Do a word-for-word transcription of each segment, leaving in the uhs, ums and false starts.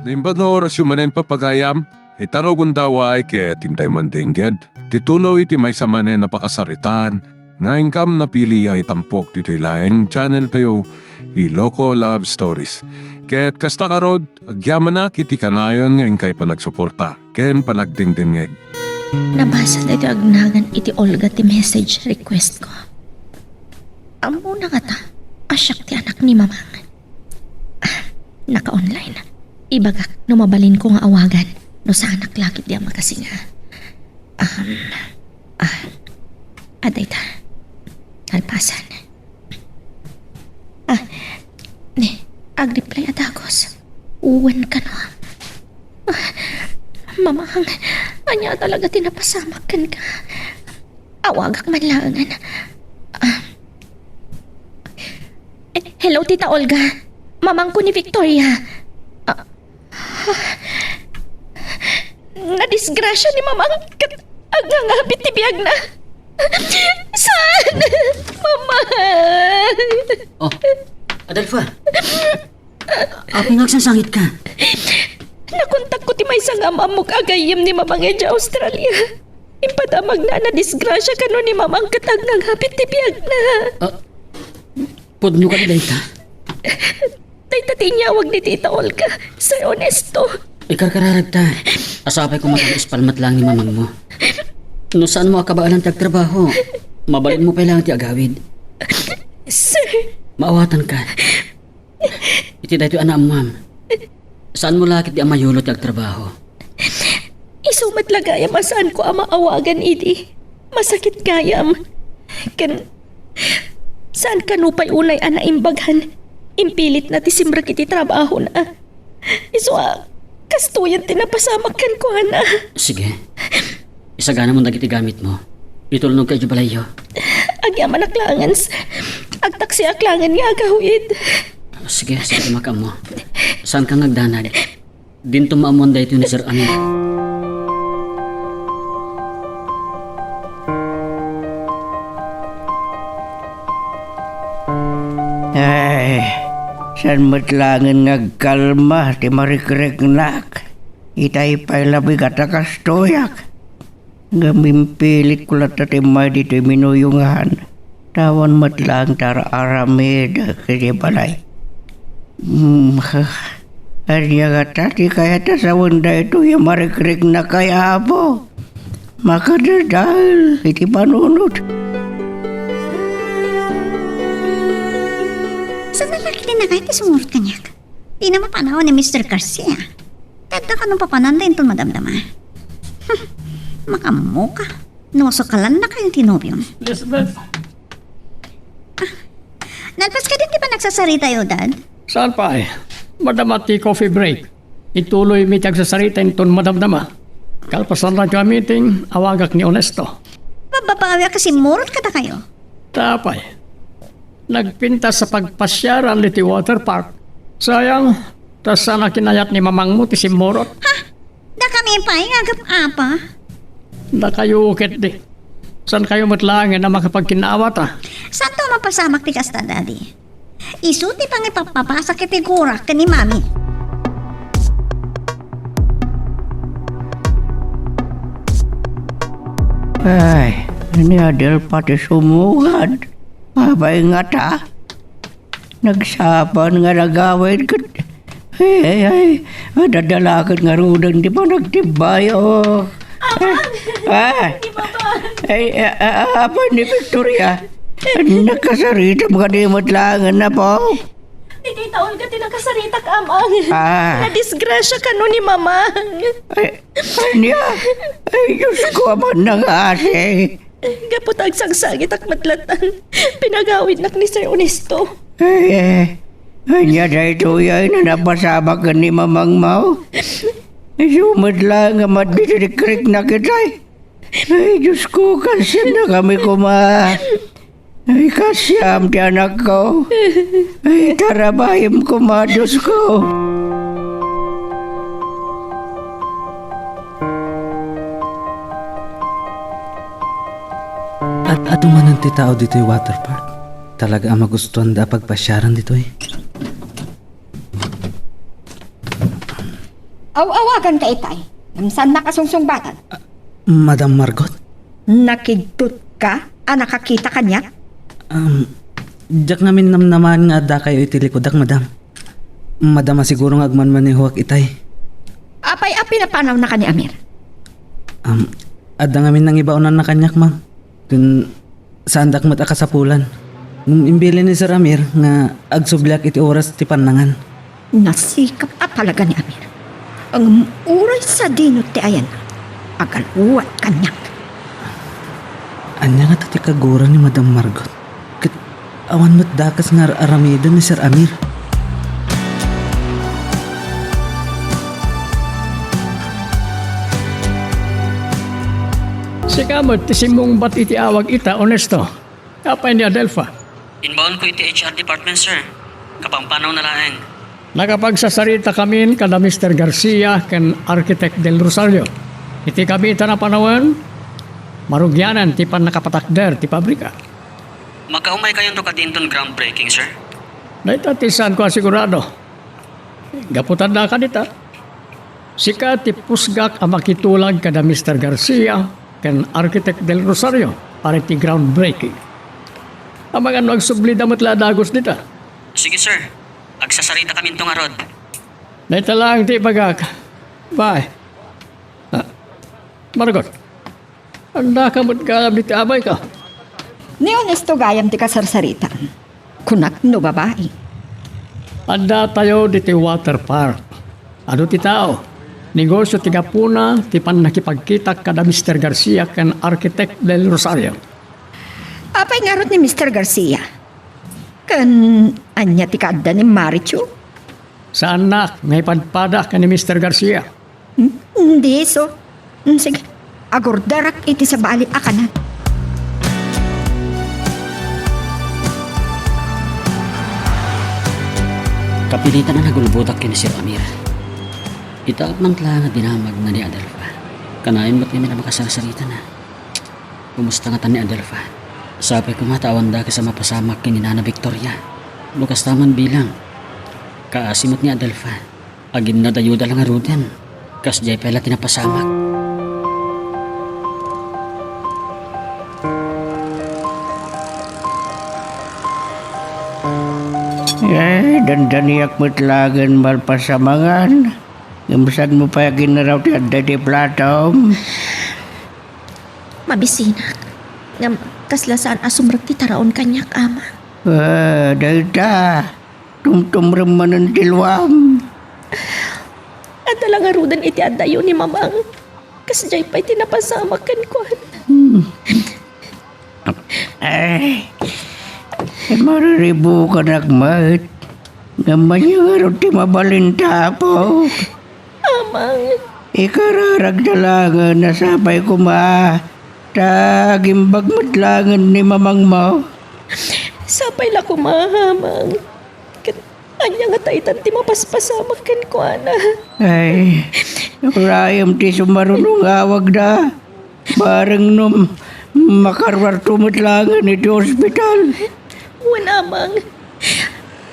Naimbag nga orasyo manen, papagayam, ita no gundaway ket intay mandengngeg ti tuloy ti maysa manen a pakasaritaan nga inkam napili a itampok ditoy laeng channel tayo, Iloko Love Stories. Ket kasta ngarud, agyamanak iti kanayon nga inkay panagsuporta ken panagdengdengngeg. Nabasa daytoy agnagan iti Olga ti message request ko. Ammona ngata a siak ti anak ni Mamang. Ah, naka-online. Ibagak no mabalinko nga awagan no saanak la ketdi a makasinga. Um, ah, adda ita. Nalpasan. Ah, ni, agreply a dagus. Wen kano. Ah, Mamang, ania talaga ti napasamak kenka? Awagak man laengen. Ah. Eh, hello, Tita Olga. Mamangko ni Victoria. Ah. Nadisgrasya ni Mamang ket agnangabit ti biagna. Saan? Mama! Oh, Adelfa. Apay nga agsangsangitka? Nakontakko ti maysa nga am-ammok a gayyem ni Mamang idiay Australia. Impadamagna a nadisgrasya kano ni Mamang ket agnangabit ti biagna. Ah, pudno kadi dayta? Dayta ti inyawag ni Tita Olga, Sir Ernesto. Ikarkararagta. Sapay koma ta espal met laeng ni mamangmo. No saanmo a kabaelan ti agtrabaho, mabalinmo pay laeng ti agawid. Sir. Maawatanka. Iti daytoy a naammoam, saanmo la ketdi a mayulo ti agtrabaho. Isu met la gayam a saanko a maawagan idi. Masakit gayam. Ken saan kano pay unay a naimbagan, impilitna ti simrek iti trabahona. Isu a kastoyen ti napasamak kenkuana. Sige. Isaganamon dagiti gamitmo. Itulnogka idiay balayyo. Agyamanak laengen, sir. Agtaksiak laengen nga agawid. Sige, sige, makaammo. Saanka nga agdanag. Dinto maammoan daytoy ni Sir Anil. Ay, saan met laengen nga agkalma ti marikreknak? Itay pay labi ket a kastoyak. Ngem impilitko latta ti immay ditoy minuyongan. Ta awan met laeng ti ar-aramid iti balay. Hmm, ania ngata ti kayat a sawen daytoy a marikreknak, Apo? Makadadael iti panunot. Saan a laki ti nakay ti sumurot kaniak? Dina mapanaw ni Mister Garcia. Tadda kano papananda inton madamdama. Makaammoka. No, sukalan na kayo ti nobiom. Elizabeth. Ah, nalpas ka din ti panagsasarita yo, Dad? Saan pay? Madama ti coffee break. Ituloy mi ti agsasarita inton madamdama. Kalpasan lang ka meeting, awagak ni Onesto. Mababawi a kasi murot kada kayo. Tapay. Nagpintas sa pagpasiaran iti water park. Sayang, ta saan a kinayat ni mamangmo ti simmurot. Ha? Dakami pay nga agap-apa? Dakayo ketdi. Saan kayo met laengen a makapagkinnaawata? Saanto a mapasamak ti kasta, Daddy? Isu ti pangipappapasak iti gurak ken ni Mami. Ay, ni Adel pati sumugad. Apay ngata? Nagsapaan nga nagawid ket, ay, ay, ay, madadalaket ngaruden ti panagtibbayo. Amang! Ah! Di ba ba? Ay, a-, a-, apan ni Victoria, nakasaritam kadi met laengen, Apo? Ditoy taon ka ti nakasaritak, Amang. Ah. Nadisgrasya kano ni Mamang. Ay, ania? Ay, Diyos ko, aman nangasi. Gapu ta agsangsangitak met latta, pinagawidnak ni Sir Ernesto. Ay, eh, ania daytoy a napasamak ken ni mamangmo? Isu met laeng a madidikdikdiknak itay. Ay, Diyos ko, kasiannakami koma. Ay, kasiam ti anakko. Ay, tarabayem koma, Diyos ko. Ad-adu manen ti tao ditoy water park. Talaga a magustuanda a pagpasiaran ditoy. Aw-awaganka itay. Ngem saannak a sungsungbatad. Ah, Madam Margot? Nakigtotka a nakakita kaniak? Um, diak ngamin namnamaen nga addakayo iti likudak, madam. Madam a siguro nga agmanmanehoak itay. Apay a pinapanawnaka ni Amir? Um, adda ngamin nangibaonanna kaniak, ma'am. Ken saandak met a kasapulan. Ngem imbilin ni Sir Amir nga agsubliak iti oras ti pannangan. Nasikap a talaga ni Amir. Ngem uray sadino ti ayanna, agaluat kaniak. Ania ngata ti kagura ni Madam Margot? Ket awan met dakes nga ar-aramiden ni Sir Amir. Sika met ti simmungbat iti awag ita, Ernesto. Apay ni Adelfa? Imbaonko iti H R department, sir. Kapampanawna laeng. Nakapagsasarita kamin kada Mister Garcia ken Architect Del Rosario. Iti kabiitan a panawen, marugianan ti pannakapatakder ti pabrika. Makaumaykayonto kadi inton groundbreaking, sir? Dayta ti saanko a sigurado. Gapu ta addaka dita, sika ti pusgak a makitulag kada Mister Garcia ken Architect Del Rosario para iti groundbreaking. Amangan no agsublida met la a dagus dita. Sige, sir. Agsasarita kaminto ngarud. Dayta laeng ti ibagak. Bye. Ah, Margot, addaka met gayam iti abayka? Ni Ernesto gayam ti kasarsaritam. Kunak no babai. Addatayo ditoy water park. Adu ti tao. Negosio ti gapuna ti pannakipagkitak kada Mister Garcia ken Architect Del Rosario. Apay ngarud ni Mister Garcia? Ken ania ti kaadda ni Marichu? Saannak nga ipadpada ken ni Mister Garcia. Hmm? Hindi, so. Hmm, sige. Agurdarak iti sabali a kanan. Kapilitan a nagulbodak ken ni Sir Amir. Ita man la nga dinamagna ni Adelfa. Kanayon met ngamin a makasarsaritana. Kumusta ngata ni Adelfa? Sapay koma ta awan dakes a mapasamak ken ni Nana Victoria. No kasta man bilang, kaasi met ni Adelfa. Aginnadayuda la ngaruden. Kasdiay pay la ti napasamak. Eh, dandaniak met laeng malpasamangan. Ngem saanmo pay aginnaraw ti adda iti platom? Mabisinak. Ngem kasla saan a sumrek ti taraon kaniak, Ama. Ah, dayta. Tumtumrem manen ti luam. Adda la ngaruden iti addayo ni Mamang. Kasdiay pay ti napasamak kenkuana. Hmm. Ay, mariribukanak met. Ngem ania ngarud ti mabalin ta, Apo? Amang. Ikararagta laengen a sapay koma ta agimbag met laengen ni mamangmo. Sapay la koma, Amang. Ket ania ngata itan ti mapaspasamak kenkuana? Ay, urayem ti sumaruno nga awagda. Bareng no makaruarto met laengen iti ospital. Wen, Amang.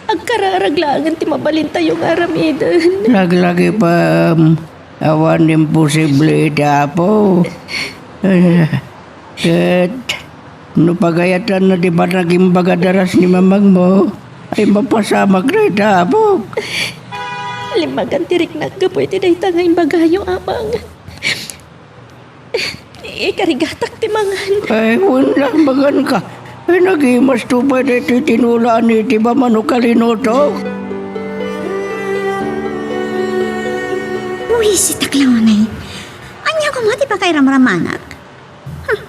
Agkararag laengen ti mabalintayo nga aramiden. Laglagipem, awan imposible iti Apo. Eh, ket no pagayatanna ti panagimbaga daras ni mamangmo, ay mapasamak dayta, Apo. Limmagan ti riknak gapu iti dayta nga imbagayo, Amang. Ikarigatak ti mangan. Ay, wen la, manganka. Ay, nagimasto pay daytoy tinola a nitib a manok a linuto. Buisitak la unay. Ania koma ti pakairamramanak? Huh.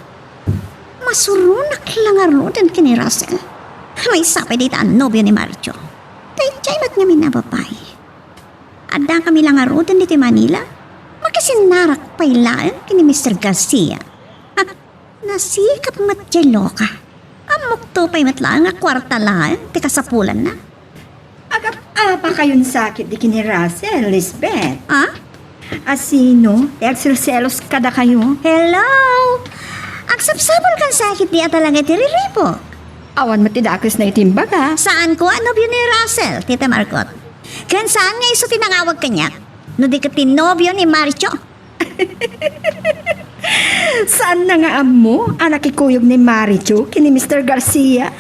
Masuronak la ngaruden ken ni Russell. Maysa pay dayta a nobio ni Marjo. Daydiay met ngamin a babai. Addakami la ngaruden ditoy Manila. Makisinnarak pay laeng ken ni Mister Garcia. Ha, nasikap met diay loka. Ammokto pay met laeng a kuarta laeng ti kasapulanna. Agap-apa kayon sakit di ken ni Russell, Lisbeth? Ah? Asino ti agselselos kadakayo? Hello! Agsapsapulkan sakit di a talaga ti riribuk. Awan met ti dakesna iti imbaga. Saan ko a nobio ni Russell, Tita Margot. Ken saan nga isu ti nangawag kaniak? no di ket ti nobio ni Maricho. Saanna nga ammo a nakikuyog ni Maricho ken ni Mister Garcia?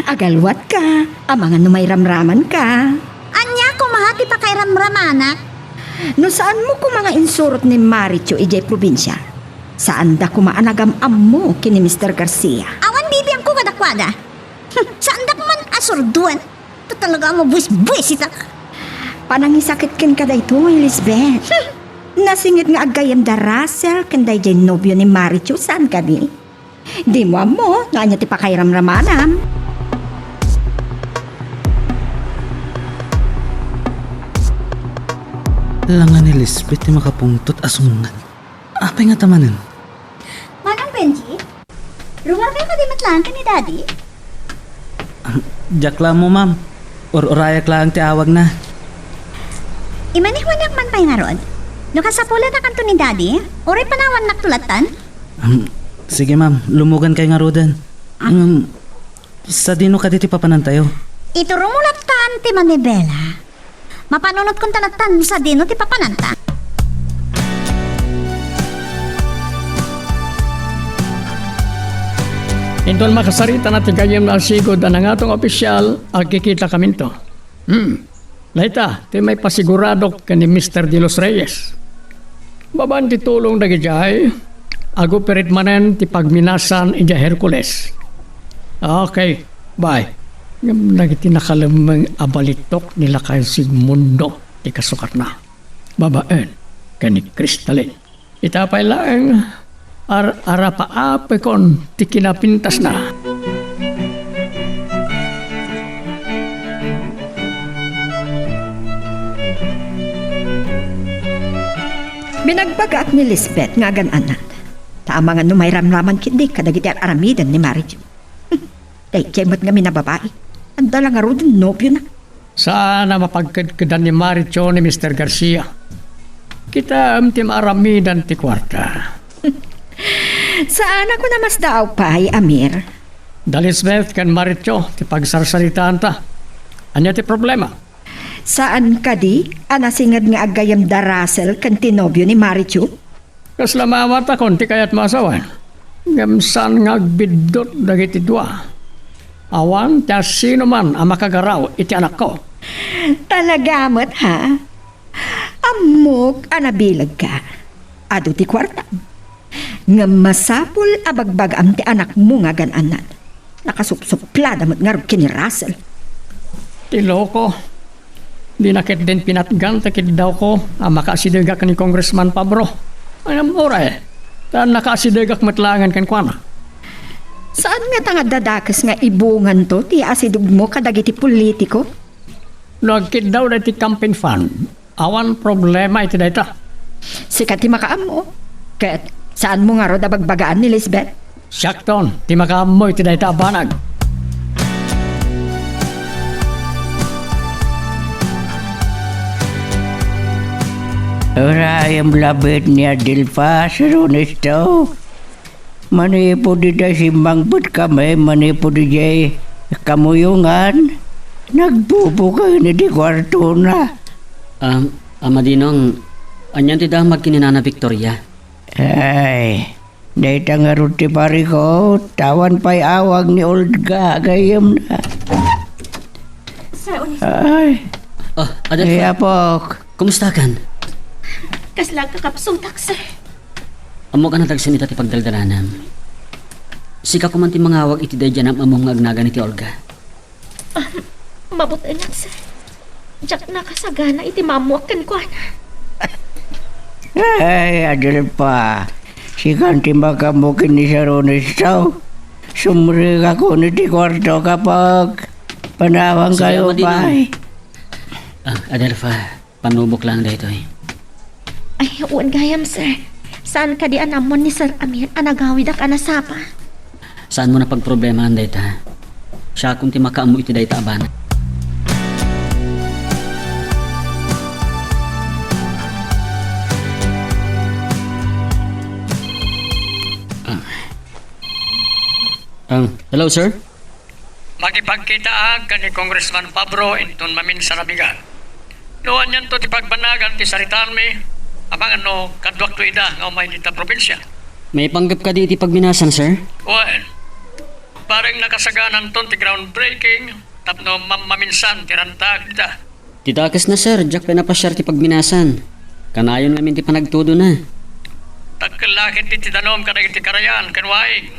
Agalwatka, amangan no mairamramanka. Ania koma ti pakairamramanak? No saanmo koma nga insurot ni Maricho idiay probinsia, saanda koma a nagam-ammo ken ni Mister Garcia. Awan bibiangko kadakuada. Saandak man a surdoen. Ta talaga a mabuisbuisitak. Panangisakit kenka daytoy, Lisbeth. Hmm. Nasinged nga aggayem da Russell ken daydiay nobio ni Maricho, saan kadi? Dimo ammo no ania ti pakairamramanam. Langan ni Lisbeth ti makapungtot a sumnget. Apay ngata manen? Manang Benji, rumarka kadi met laeng ken ni Daddy? Ah, diak la ammo, ma'am. Ur-urayak laeng ti awagna. Imanikunak man pay ngarud. No kasapulan a kanto ni Daddy, uray panawannakto lattan? Um, sige, ma'am. Lumugankayo ngaruden. Ah. Um, sadino kadi ti papanantayo? Ituromo lattan ti manibela. Mapanunotkonta lattan sadino ti papananta. Inton makasaritan ti gayyemna a sigud a nangato nga opisial, agkikitakami. Hmm. Dayta ti maipasiguradok ken ni Mister De Los Reyes. Babaen ti tulong dagidiay, agoperate manen ti pagminasan idiay Hercules. Okay, bye. Ngem dagiti nakalemmeng a balitok ni Lakay Sigmundo ti kasukatna, babaen ken ni Cristalin. Ita pay laeng, ar-, arapaapekon ti kinapintasna. Binagbagaak ni Lisbeth nga agan-anad. Ta amangan no mairamraman ketdi kadagiti ar-aramiden ni Maricho. Daydiay met ngamin a babai. Adda la ngaruden nobiona. Saan a mapagkedkedan ni Maricho ni Mister Garcia. Kitaem ti maaramidan ti kuarta. Saan a kuna masdaaw pay, Amir. Da Lisbeth ken Maricho ti pagsarsaritaanta. Ania ti problema? Saan kadi a nasinged nga aggayem da Russell ken ti nobio ni Maricho? Kasla maawatakon ti kayatmo a sawen. Ngem saan nga agbiddut dagiti dua. Awan ti asinoman a makagaraw iti anakko. Talaga met, ha? Ammok a nabilegka. Adu ti kuartam. Ngem masapul a bagbagaam ti anakmo nga agan-anad. Nakasupsuplada met ngarud ken ni Russell. Ti loko. Dina ketdin pinatgan ti kiddawko a makaasidegak ni Congressman Pabro. Ngem uray, ta nakaasidegak met laengen kenkuana. Saan ngata nga adda dakes nga ibunganto ti asidegmo kadagiti politiko? No agkiddaw daytoy campaign fund, awan problema iti dayta. Sika ti makaammo. Ket saanmo ngarud a bagbagaan ni Lisbeth? Siakton ti makaammo iti dayta a banag. Urayem labi ni Adelfa, Sir Ernesto. Manipud ita simmangpetkami, manipud idiay kamuyongan, nagbubuken iti kuartona. Ah, Ama Dinong, anian ti damag ken ni Nana Victoria? Ay, dayta ngarud ti parikut, awan pay awag ni Olga, gayyemna. Sir Ernesto. Ay. Oh, Adelfa. Ay, apok. Kumustakan? Kasla agkakapsutak, sir. Ammok a nadagsen ita ti pagdaldalanam. Sika koman ti mangawag iti daydiay a nam-ammom nga agnagan iti Olga. Ah, mabutenak, sir. Diak nakasagana iti maammoak kenkuana. Ay, Adelfa. Sikan ti makaammo ken ni Sir Ernesto. Sumrekakon iti kuartok, apok. Panawankayo pay. Ah, Adelfa. Panubok laeng daytoy. Ay, wen gayam, sir. Saan kadi a naammo ni Sir Amir a nagawidak a nasapa? Saanmo a pagproblemaan dayta. Siakon ti makaammo iti dayta a banag. Ah. Ah, hello, sir? Makipagkitaak ken ni Congressman Pabro inton maminsan a bigat. No anianto ti pagbannagan ti saritaanmi, amangan no kaduakto ida nga umay dita probinsia. Maipanggep kadi iti pagminasan, sir? Wen, bareng nakasagananton ti groundbreaking tapno mam-, maminsan ti ranta dita. Ti dakesna, sir, diak pay napasiar ti pagminasan. Kanayon ngamin ti panagtudona. Dakkel la ketdi ti danum kadagiti karayan ken waig,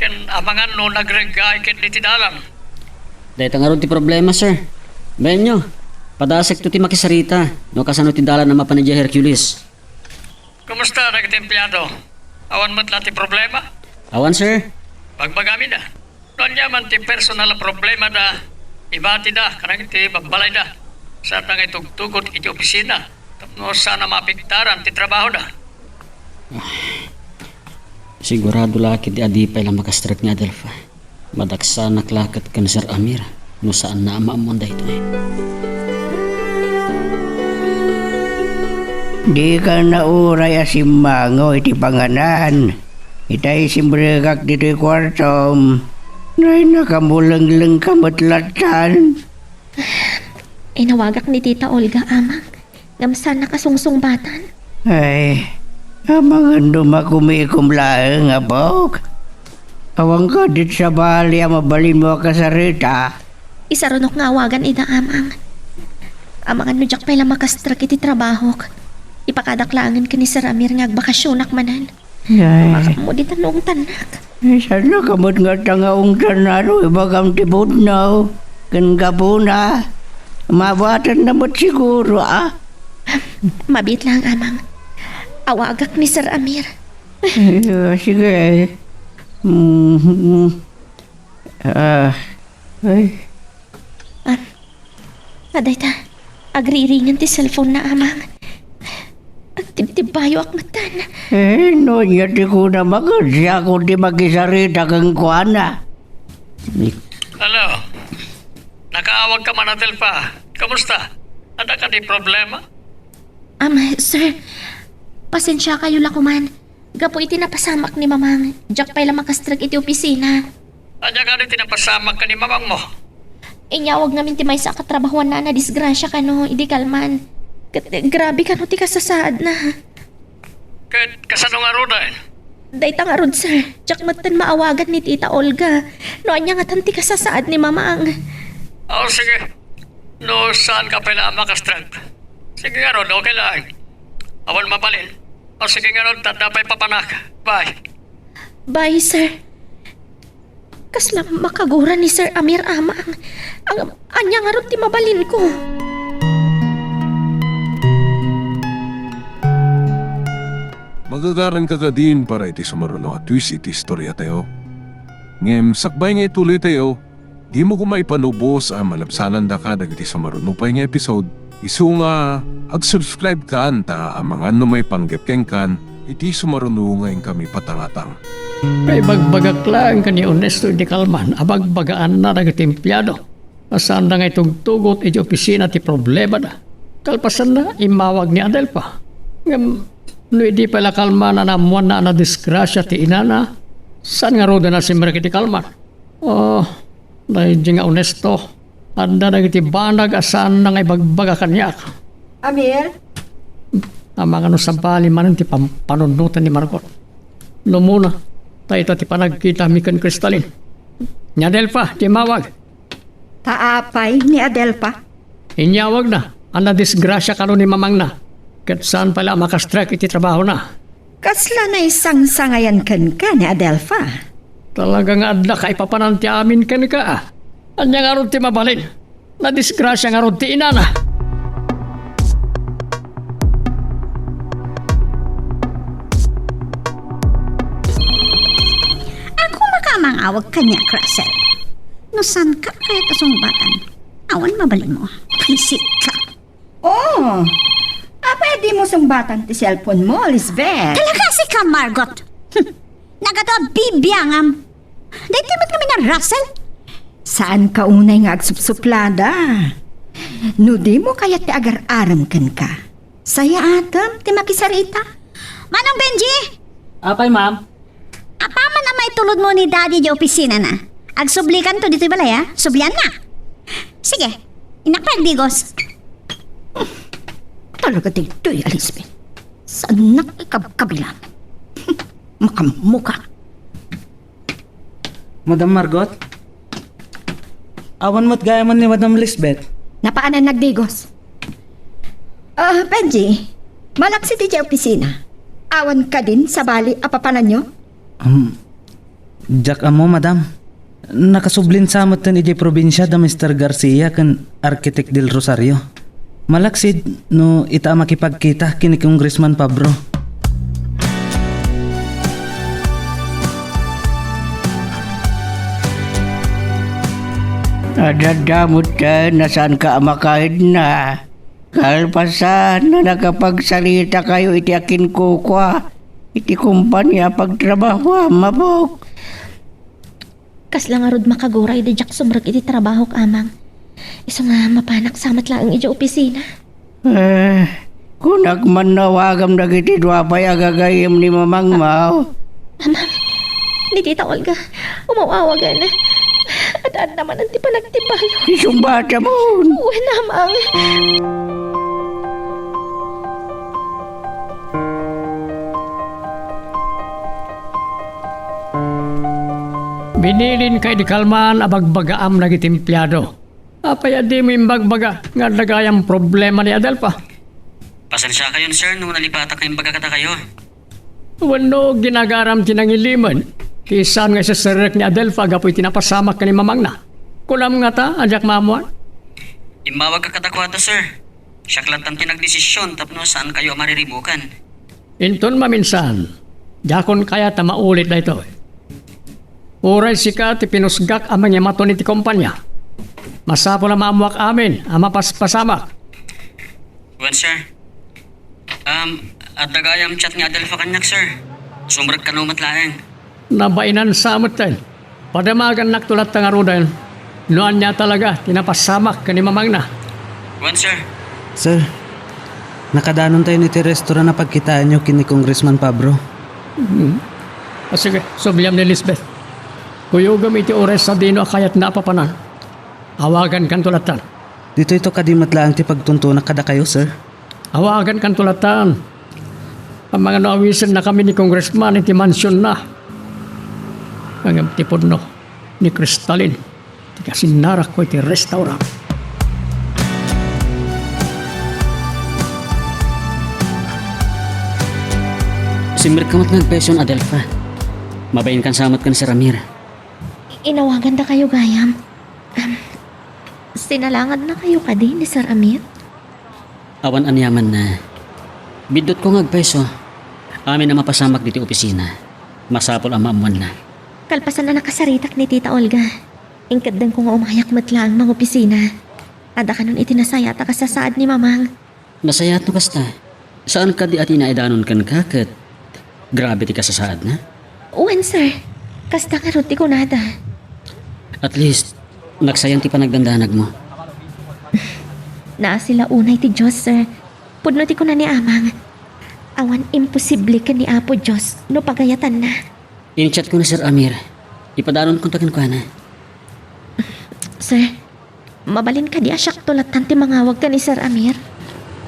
ken amangan no nagreggaay ketdi ti dalan. Dayta ngarud ti problema, sir. Bayanyo, padasekto ti makisarita no kasano ti dalan a mapan idiay Hercules. Kumusta dagiti empleyado? Awan met la ti problema? Awan, sir. Bagbagami da. No ania man ti personal a problema da, ibati da kadagiti babbalayda. Saan da nga itugtugot iti opisina tapno saan a maapektaran ti trabaho da. Sigurado la ketdi a di pay la makastrek ni Adelfa. Madaksanak la ket ken Sir Amir no saanna a maammuan daytoy. Dika nauray a simmango iti panganan. Itay simrekak ditoy kuartom. Nay, nakamulengleng ka met lattan. Inawagak ni Tita Olga, Amang. Ngem saan nakasungsungbatan. Ay, amangan no makumikom laeng, apok. Awan kadi sabali a mabalinmo a kasarita. Isarunok nga awagan ida, Amang. Amangan no diak pay la makastrek iti trabahok. Ipakadak laengen ken ni Sir Amir nga agbakasionak manen. Ay. Makapmo dita no ungtannak. Ay, saan ka met nga adda nga ungtanna no ibagam ti pudno ken gapuna? Mabatenna met siguro, a? Mabiit laeng, Amang. Awagak ni Sir Amir. Ay, ah, sige. Mm, mm. Ah, ay. Ah, adayta, agriiringen ti cellphone-na, Amang. Agtibtibbayoak metten. Eh, no ania ti kunam a ket siakon ti makisarita kenkuana? Hello. Nakaawag ka man, Adelfa. Kumusta? Adda kadi problema? Um, sir, pasensiakayo la koman. Gapu iti napasamak ni Mamang, diak pay la makastrek iti opisina. Ania kadi ti napasamak ken ni mamangmo? Inyawag ngamin ti maysa a katrabahoanna a nadisgrasia kano idi kalman. Ket grabe kano ti kasasaadna. Ket kasano ngaruden? Dayta ngarud, sir. Diak metten maawagan ni Tita Olga. No ania ngatan ti kasasaad ni Mamang. O, sige. No saan ka pay la a makastrek, sige ngarud, okay lang. Awan mabalin. O, sige ngarud, adda pay papanak. Bye. Bye, sir. Kasla makagura ni Sir Amir, Amang. Ang, ania ngarud ti mabalinko? Magagaranka kadin para iti sumaruno a twist iti istoriatayo. Ngem sakbay nga ituloytayo, dimo koma ipanubos a malabsanandaka dagiti sumaruno pay nga episode, isu nga ag-subscribe kan ta amangan no maipanggep kenkan iti sumaruno nga inkami patangatang. Naibagbagak laeng ken ni Ernesto idi kalman a bagbagaanna dagiti empleyado a saanda nga itugtugot iti opisina ti problemada. Kalpasanna, immawag ni Adelfa. Ngem no idi pay la kalman a naammoanna a nadisgrasia ti inana, saan ngaruden a simrek iti kalman? Oh, daydi nga Ernesto, adda dagiti banag a saanna nga ibagbaga kaniak. Amir? Amangan no sabali manen ti pam-, panunnotan ni Margot. Lumuna, ta ita ti panagkitami ken Cristalin. Ni Adelfa ti immawag. Ta apay ni Adelfa? Inyawagna a nadisgrasia kano ni mamangna, ket saan pay la a makastrek iti trabahona. Kasla naisangsangayan kenka ni Adelfa? Talaga nga adda kaipapanan ti amin kenka, a. Ania ngarud ti mabalin? Nadisgrasia ngarud ti inana. Ako maka a mangawag kaniak, Russell. No saanka kayat a sungbatan, awan mabalinmo. Pwisit ka. Oh, apay a dimo sungbatan ti cellphone mo, Lisbeth? Talaga, sika, Margot. Hmm. Nagadu a bibiangam. Daytoy met ngamin a Russell. Saanka unay nga agsupsuplada. No dimo kayat ti agar-arem kenka, sayaatem ti makisarita. Manong Benji! Apay, ma'am? Apaman a maitulodmo ni Daddy di opisinana, agsublikanto ditoy balay, a. Sublianna. Sige, innak pay agdigos. Talaga daytoy, Elizabeth. Saannak ikabkabilan. Makammukak. Madam Margot? Awan met gayam ni Madam Lisbeth. Napaanan nagdigos. Ah, Benji, malaksid idiay opisina. Awan kadin sabali a papananyo? Um, diak ammo, madam. Nakasublin sa metten idiay probinsia da Mister Garcia ken Architect Del Rosario. Malaksid no ita a makipagkita ken ni Congressman Pabro. Adda metten a saanka a makaedna. Kalpasan a nakapagsaritakayo iti akinkukua iti kompania a pagtrabahoam, Mabok. Kasla ngarud makaguray idi diak sumrek iti trabahok, Amang. Isu nga mapanak sa met laeng idiay opisina. Eh, kunak man no awagam dagiti dua pay a gagayyem ni Mamang, maw? Amang, ni Tita Olga, umaw-awagan. Ad-adda manen ti panagtipayo. Isungbatamon. Wen, Amang. Binilinka idi kalman a bagbagaam dagiti empleyado. Apay a dimo imbagbaga nga adda gayam problema ni Adelfa? Pasensiakayon, sir, no nalipatak nga imbaga kadakayo. Wenno ginagaram ti nangilimen, ti saan nga iseserrek ni Adelfa gapu iti napasamak ken ni mamangna? Kunam ngata a diak maammuan? Immawagka kadakuada, sir. Siak lattan ti nagdesision tapno saankayo a mariribukan. Inton maminsan, diakon kayat a maulit daytoy. Uray sika ti pinusgak a mangimaton iti kompania, masapul a maammuak amin a mapaspasamak. Wen, sir. Um, adda gayam chat ni Adelfa kaniak, sir. Sumrek kano met laeng. Nabainan sa metten. Padamagannakto latta ngaruden no ania talaga ti napasamak ken ni mamangna. Wen, sir. Sir, nakadanontayon iti restaurant a pagkitaenyo ken ni Congressman Pabro. Hmm. Ah, sige, subliam ni Lisbeth. Kuyogem iti oras sadino a kayatna a papanan. Awagankanto lattan. Ditoyto kadi met laeng ti pagtuntunak kadakayo, sir. Awagankanto lattan. Amangan no awisennakami ni Congressman iti mansionna. Ngem ti pudno ni Cristalin ti kasinnarakko iti restaurant. Simrek ka met nga agpayso, Adelfa. Mabainkan sa met ken Sir Amir. Inawagandakayo gayam. Am, sinalangadnakayo kadi ni Sir Amir? Awan aniamanna. Biddutko nga agpayso. Amin a mapasamak ditoy opisina. Masapul a maammuanna. Kalpasan a nakasaritak ni Tita Olga, inkeddengko nga umayak met laeng mangopisina. Adda kanon iti nasayaat a kasasaad ni Mamang. Nasayaat no kasta. Saan kadi a tinaidanon kenka ket grabe ti kasasaadna? Wen, sir. Kasta ngarud ti kunada. At least, nagsayan ti panagdandanagmo. Naasi la unay ti Dios, sir. Pudno ti kuna ni Amang. Awan imposible ken ni Apo Dios no pagayatanna. Inchatko ni Sir Amir. Ipadanonkonta kenkuana. Sir, mabalin kadi a siakto lattan ti mangawag ken ni Sir Amir?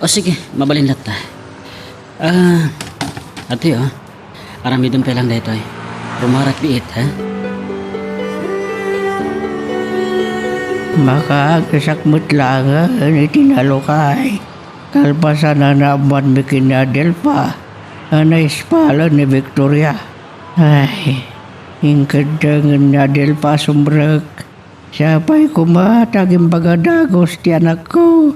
O sige, mabalin latta. Ah, adtoy, o. Aramidem pay laeng daytoy. Rumarak biit, ha? Makaagisak met laengen iti nalukay. Kalpasan a naammuanmi ken ni Adelfa a naispalen ni Victoria. Ay, inkeddengen ni Adelfa a sumrek. Sapay koma ta agimbaga dagus ti anakko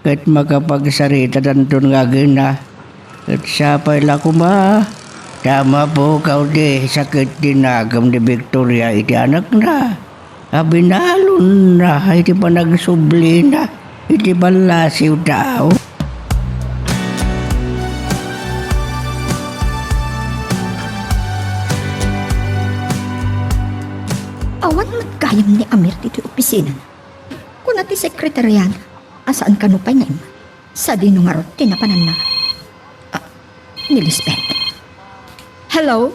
ket makapagsaritadanton nga agina. Ket sapay la koma ta mapukaw ti sakit ti nagem ni Victoria iti anakna a binalonna iti panagsublina iti ballasiw tao. Awan met gayam ni Amir ditoy opisinana. Kuna ti sekretariana a saan kano pay nga imman. Sadino ngarud ti napananna? Ah, ni Lisbeth. Hello?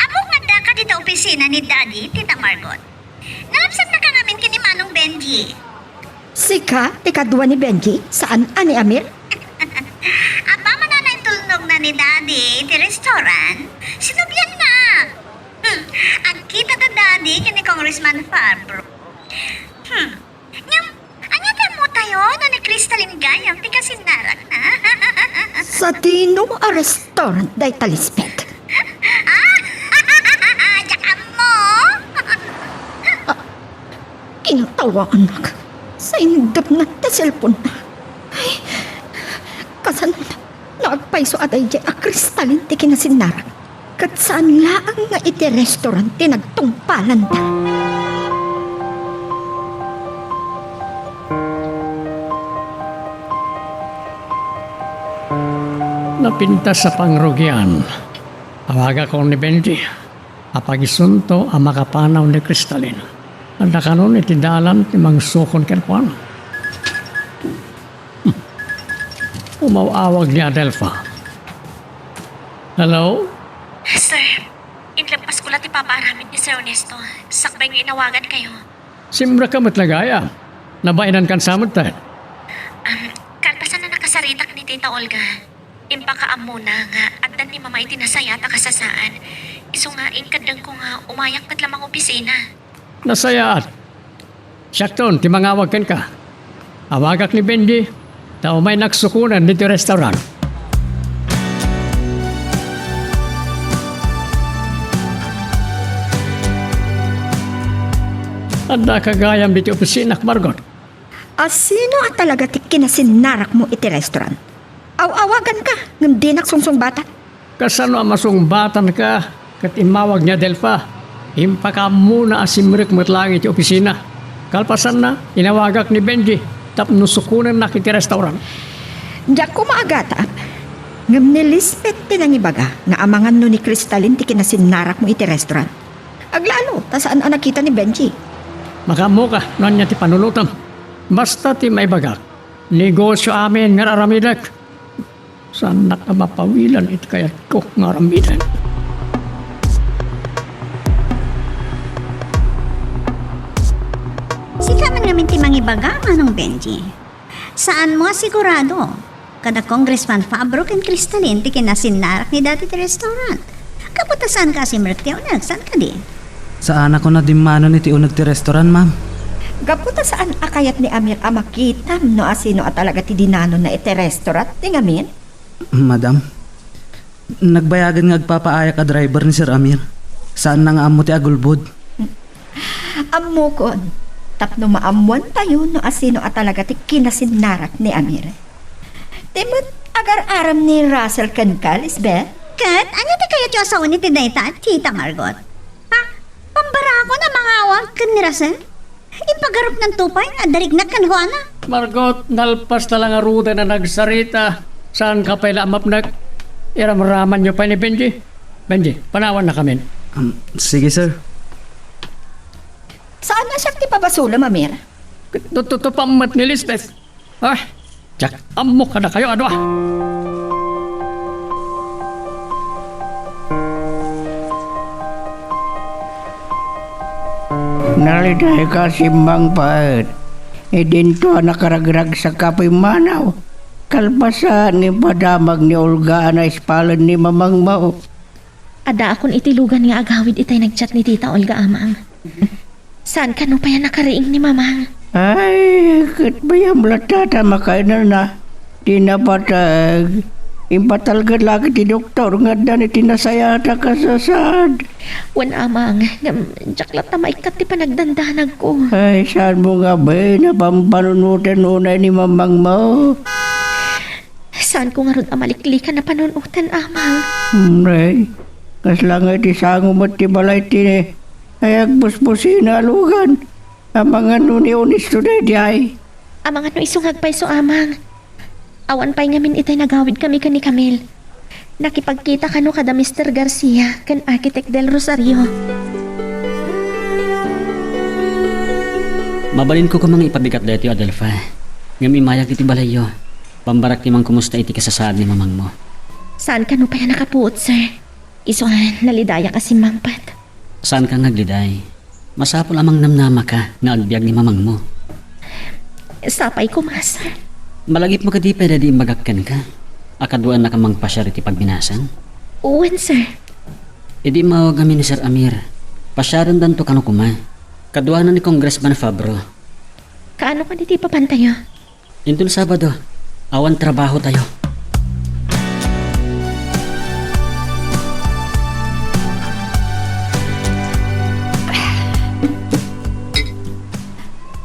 Ammok nga addaka dita opisina ni Daddy, Tita Margot. Nalabsatnaka ngamin ken ni Manong Benji. Sika ti kadua ni Benji, saan a ni Amir? ni Daddy iti restaurant, sinublianna. Hmm, agkita da Daddy ken ni Congressman Fabro. Hmm, ngem, ania ti ammotayo no ni Crystalline gayam ti kasinnarakna? Sadino a restaurant dayta, Lisbeth? Ah? Diak ammo. Ah, kinatawaannak. Saindepna ti cellphone-na. Ay, kasano no agpayso a daydiay a Crystalline ti kinasinnarak? Ket saan laeng nga iti restaurant ti nagtungpalanta. Napintas a pangrugian. Awagakon ni Benji. Apagisunto a makapanaw ni Crystalline. Adda kanon iti dalan ti mangsukon kenkuana. Hmm. Umaw-awag ni Adelfa. Hello? Sir, inlabpasko la ti papaaramid ni Sir Ernesto. Sakbay nga inawagankayo. Simrek ka met la gayam. Nabainankan sa met, eh. Um, kalpasan a nakasaritak ni Tita Olga, impakaammona nga addan ni Mama iti nasayaat a kasasaan. Isu nga inkaddengko nga umayak ket la mangopisina. Nasayaat. Siakton ti mangawag kenka. Awagak ni Benji, ta umaynak sukonen ditoy restaurant. Addaka gayam ditoy opisinako, Margot. A sino a talaga ti kinasinnarakmo iti restaurant? Aw-awaganka, ngem dinak sungsungbatan. Kasano a masungbatanka ket immawag ni Adelfa? Impakaammona a simrek met laeng iti opisina. Kalpasanna, inawagak ni Benji tapno sukonennak iti restaurant. Diak koma agatap, ngem ni Lisbeth ti nangibaga nga amangan no ni Crystalline ti kinasinnarakmo iti restaurant. Aglalo ta saan a nakita ni Benji. Makaammoka no ania ti panunotem. Basta ti maibagak, negosio amin nga aramidek. Saannak a mapawilan iti kayatko nga aramiden. Sika man ngamin ti mangibaga, Manong Benji. Saanmo a sigurado? Kada Congressman Fabro ken Crystalline ti kinasinnarak ni Daddy ti restaurant. Gapu ta saanka a simrek ti uneg, saan kadi? Saanak a nadimmanon iti uneg ti restaurant, ma'am. Gapu ta saan a kayat ni Amir a makitam no asino a talaga ti dinanonna iti restaurant ti ngamin? Madam, nagbayagen nga agpapaayak a driver ni Sir Amir. Saanna nga ammo ti agulbod. Ammokon, tapno maammoantayo no asino a talaga ti kinasinnarak ni Amir. Ti met agar-aram ni Russell kenka, Lisbeth? Ket ania ti kayatyo a sawen iti dayta, Tita Margot? Ha? Pambarakon a mangawag ken ni Russell? Impagarupnanto pay nga adda riknak kenkuana. Margot, nalpas ta la ngaruden a nagsarita. Saanka pay la a mapnek. Iramramanyo pay ni Benji. Benji, panawannakamin. Um, sige, sir. Saan a siak ti pabasolem, Amir? Tututupam met ni Lisbeth. Ah, diak ammo kadakayo a dua. Nalidayka a simmangpet. Idinto a nakaragragsakka a pimmanaw. Kalpasan nga impadamag ni Olga a naispalen ni mamangmo. Addaakon iti lugan nga agawid itay nagchat ni Tita Olga, Amang. Saan kano pay a nakariing ni Mamang? Ay, ket bayam latta ta makainana ti napateg. Impatalged la ket ti doktor nga addan iti nasayaat a kasasad. Wen, Amang, ngem diak latta maikkat ti panagdandanagko. Ay, saanmo nga ben a pampanunoten unay ni mamangmo? Saanko ngarud a maliklikan a panunoten, Amang. Hmm, ay, kasla nga iti sango met ti balay ti ay agpuspusin a lugan. Amangan no ni Onesto daydiay. Amangan no isu nga agpayso, Amang. Awan pay ngamin itay nagawidkami ken ni Camille. Nakipagkita kano kada Mister Garcia ken Architect Del Rosario. Mabalinko koma nga ipabigat daytoy, Adelfa. Ngem imayak iti balayyo. Pambarak ti mangkumusta iti kasasaad ni mamangmo. Saan kano pay a nakapuot, sir? Isu a nalidayak a simmangpet. Saanka nga agliday. Masapul a mangnamnamaka nga agbiag ni mamangmo. Sapay koma, sir. Malagipmo kadi pay daydi imbagak kenka? A kaduaannaka mangpasiar iti pagminasan? Wen, sir. Idi immawagami ni Sir Amir, pasiarendanto kano koma. Kaduana ni Congressman Fabro. Kaano kadi ti ipapantayo? Inton Sabado, awan trabahotayo.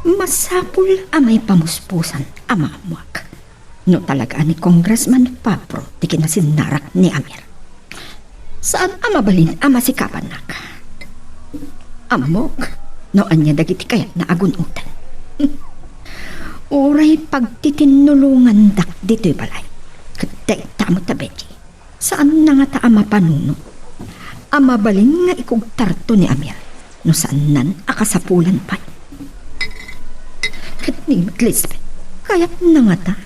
Masapul a maipamuspusan a maammoak no talaga a ni Congressman Fabro ti kinasinnarak ni Amir. Saan a mabalin a masikapannak. Ammok no ania dagiti kayatna a gun-oden. Uray pagtitinulongandak ditoy balay. Ket dayta met a Betty, saanna ngata a mapanunot a mabalin nga ikugtarto ni Amir no saannan a kasapulan pay. Ket ni met Lisbeth, kayatna ngata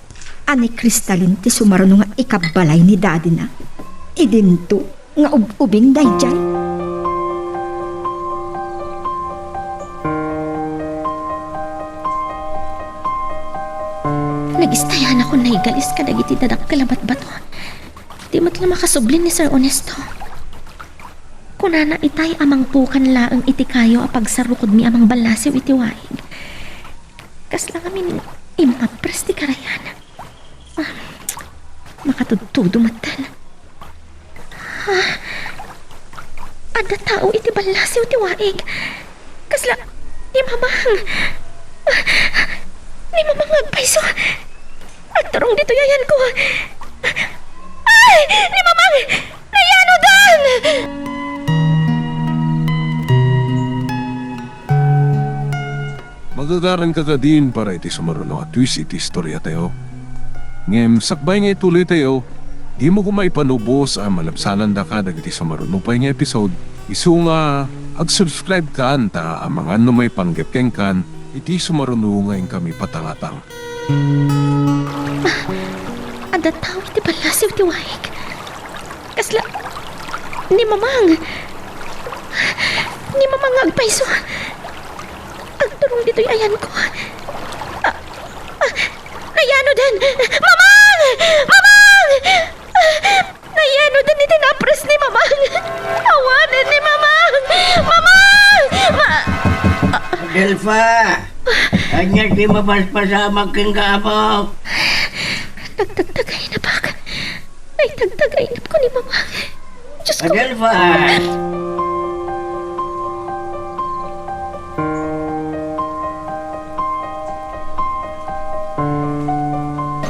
a ni Cristalin ti sumaruno nga ikabbalay ni dadina idinto nga ub-ubing daydiay? Nagistayanakon naigalis kadagiti dadakkel a batbato. Di met la makasubli ni Sir Ernesto. Kunana itay a mangpukan laeng iti kayo a pagsarukodmi a mangballasiw iti waig. Kasla ngamin immapres ti karayan. Ah, makatudtudo metten. Ah, adda tao iti ballasiw ti waig. Kasla ni Mamang. Ah, ni Mamang nga agpayso. Agturong ditoy ayanko. Ay! Ni Mamang! Nayanudan! Magagaranka kadin para iti sumaruno a twist iti istoriatayo. Ngem sakbay nga ituloytayo, dimo koma ipanubos a malabsanandaka dagiti sumaruno pay nga episode, isu nga ag-subscribe kan ta amangan no maipanggep kenkan iti sumaruno nga inkami patangatang. Ah, adda tao iti ballasiw ti waig. Kasla ni Mamang. Ni Mamang nga agpayso. Agturong ditoy ayanko. Ah, ah, nayanudan. Mamang! Mamang! Ah, nayanudan iti napres ni Mamang. Awanen ni Mamang! Mamang! Ma- Adelfa! Ania ti mapaspasamak kenka, apo? Nagtagtagainepko. Ay, tagtagainepko ni Mamang. Diyos ko. Adelfa!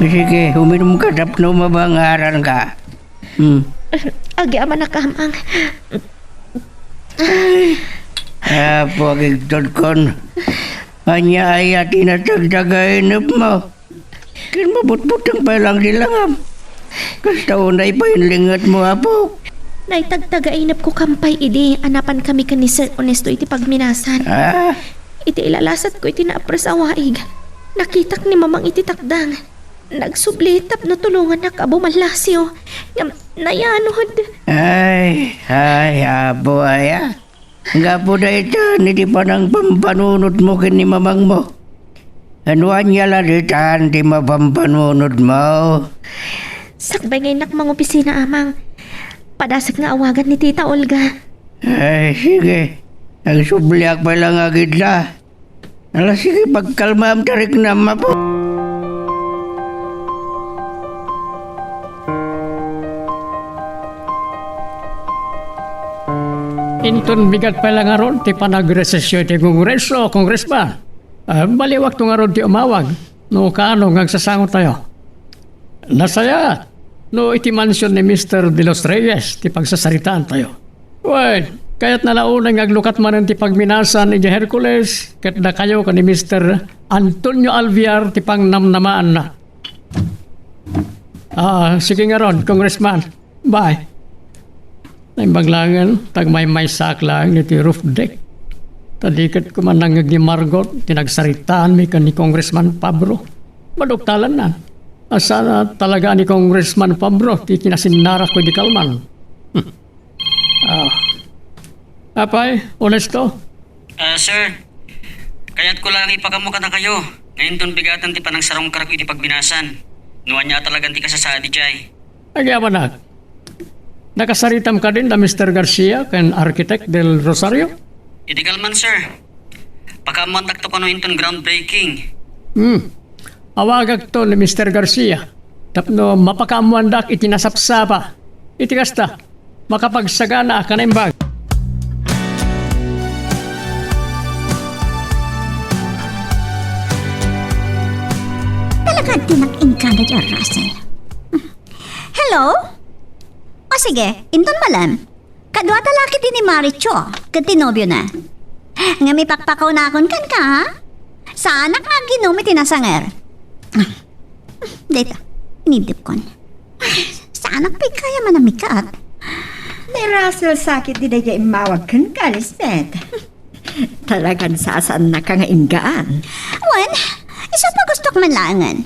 Sige, uminumka tapno mabangaranka. Hmm. Agyamanak, Amang. Ay, Apo, agigtudkon. Ania aya ti natagtagainepmo? Ken mabutbuteng pay lang di langam. Kasta unay pay inlingngitmo, Apo. Naitagtagainepko kan pay idi a napankami ken ni Sir Ernesto iti pagminasan. Ah? Iti ilalasatko iti napres a waig, nakitak ni Mamang iti takdang. Nagsubli tapno tulongannak a bumallasiw, ngem nayanudan. Ay, ay, Apo, aya. Gapu daytan iti panangpampanunotmo ken ni mamangmo. No ania la ditan ti mapampanunotmo? Sakbay nga innak mangopisina, Amang. Padasek nga awagan ni Tita Olga. Ay, sige. Agsubliak pay la nga agidda. Ala, sige, pagkalmaam ta riknam, Apo. Inton bigat pay la ngarud ti panagresesyo iti Kongreso, Kongresman. Ah, baliwakto ngarud ti umawag no kaano nga agsasangotayo. Nasayaat no iti mansion ni Mister De Los Reyes ti pagsasaritaantayo. Wen, kayatna la unay nga aglukat manen ti pagminasan idiay Hercules ket dakayo ken ni Mister Antonio Alviar ti pangnamnamaanna. Ah, sige ngarud, Congressman. Bye. Naimbag laengen, ta agmaymaysaak laeng iti roof deck. Ta di ket koma nangngeg ni Margot ti nagsaritaanmi ken ni Congressman Pabro. Maduktalanna. Asa talaga ni Congressman Pabro ti kinasinnarakko idi kalman? Hmm. Ah. Apay, Honesto? Ah, sir, kayatko laeng ipaammo kadakayo nga inton bigaten ti panangsarungkarko iti pagminasan. No ania talagan ti kasasaad idiay. Agyamanak. Nakasaritam kadin da Mister Garcia ken Architect Del Rosario? Iti kalman, sir. Pakaammoantakto kano inton groundbreaking. Hmm. Awagakto ni Mister Garcia tapno mapakaammoandak iti nasapsapa. Iti kasta, makapagsaganaak a naimbag. Talaga dinak inkana diay a Russell. Hello? O sige, inton malem. Kaduata la ketdi ni Maricho ket ti nobiona. Ngem ipakpakawnakon kenka, ha? Saanak nga aginom iti nasanger. Dayta, inidipkon. Saanak pay gayam a namikat. Ni Russell sa ketdi daydiay immawag kenka, Lisbeth. Talagan sasaannaka nga inggaan. Wen, isu a gustok man laengen.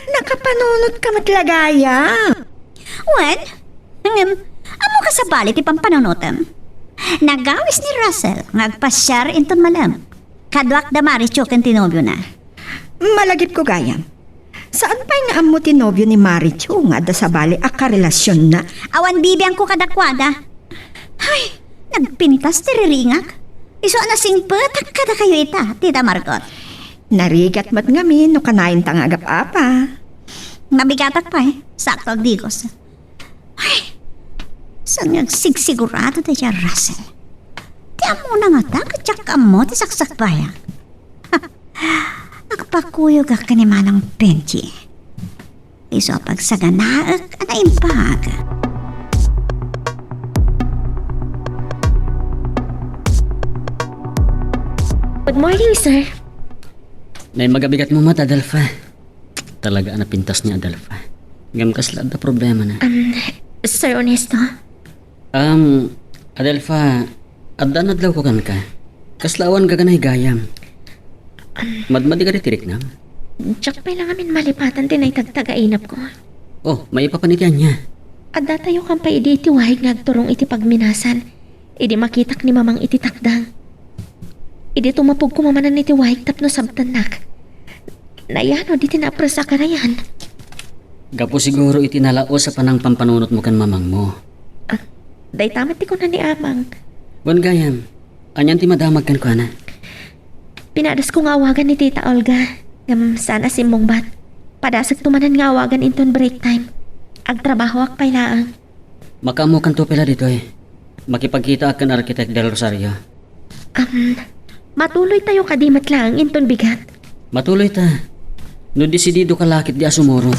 Nakapanunotka met la gayam. Wen, ngem, ammoka sabali ti pampanunotem. Nagawis ni Russell nga agpasiar inton malem. Kaduak da Maricho ken ti nobiona. Malagipko gayam. Saan pay nga ammo ti nobio ni Maricho nga adda sabali a karelasionna? Awan bibiangko kadakuada. Ay, nagpintas ti riringak. Isu a nasingpetak kadakayo ita, Tita Margot. Narigat met ngamin no kanayonta nga agap-apa. Mabigatak pay, sakto agdigos. Ay, saan nga agsigsigurado daydiay a Russell? Ti ammona ngata ket diak ammo ti saksakbayak. Agpakuyogak ken ni Manang Benji. Isu a pagsaganaek a naimbag. Good morning, sir. Naimbag a bigatmo met, Adelfa. Talaga a napintas ni Adelfa. Ngem kasla adda problemana? Um, Sir Ernesto? Um, Adelfa, adda nadlawko kenka. Kasla awan gaganay gayam. Um, Madmadi kadi ti riknam? Diak pay la ngamin malipatan ti naitagtag a inapko. Oh, maipapan iti ania? Addatayo kan pay idi iti wahig nga agturong iti pagminasan. Idi makitak ni Mamang iti takdang. Idi tumapogko manen iti wahig tapno sabtennak. Nayanod iti naapres a karayan. Gapu siguro iti nalaus a panangpampanunotmo ken mamangmo. Ah, dayta met ti kuna ni Amang. Wen gayam, anian ti madamag kenkuana? Pinadasko nga awagan ni Tita Olga, ngem saan a simmungbat. Padasekto manen nga awagan inton break time. Agtrabahoak pay laeng. Makaammokanto pay la ditoy. Makipagkitaak ken Architect Del Rosario. Um, matuloytayo kadi met laeng inton bigat? Matuloyta. No desididoka la ketdi a sumurot.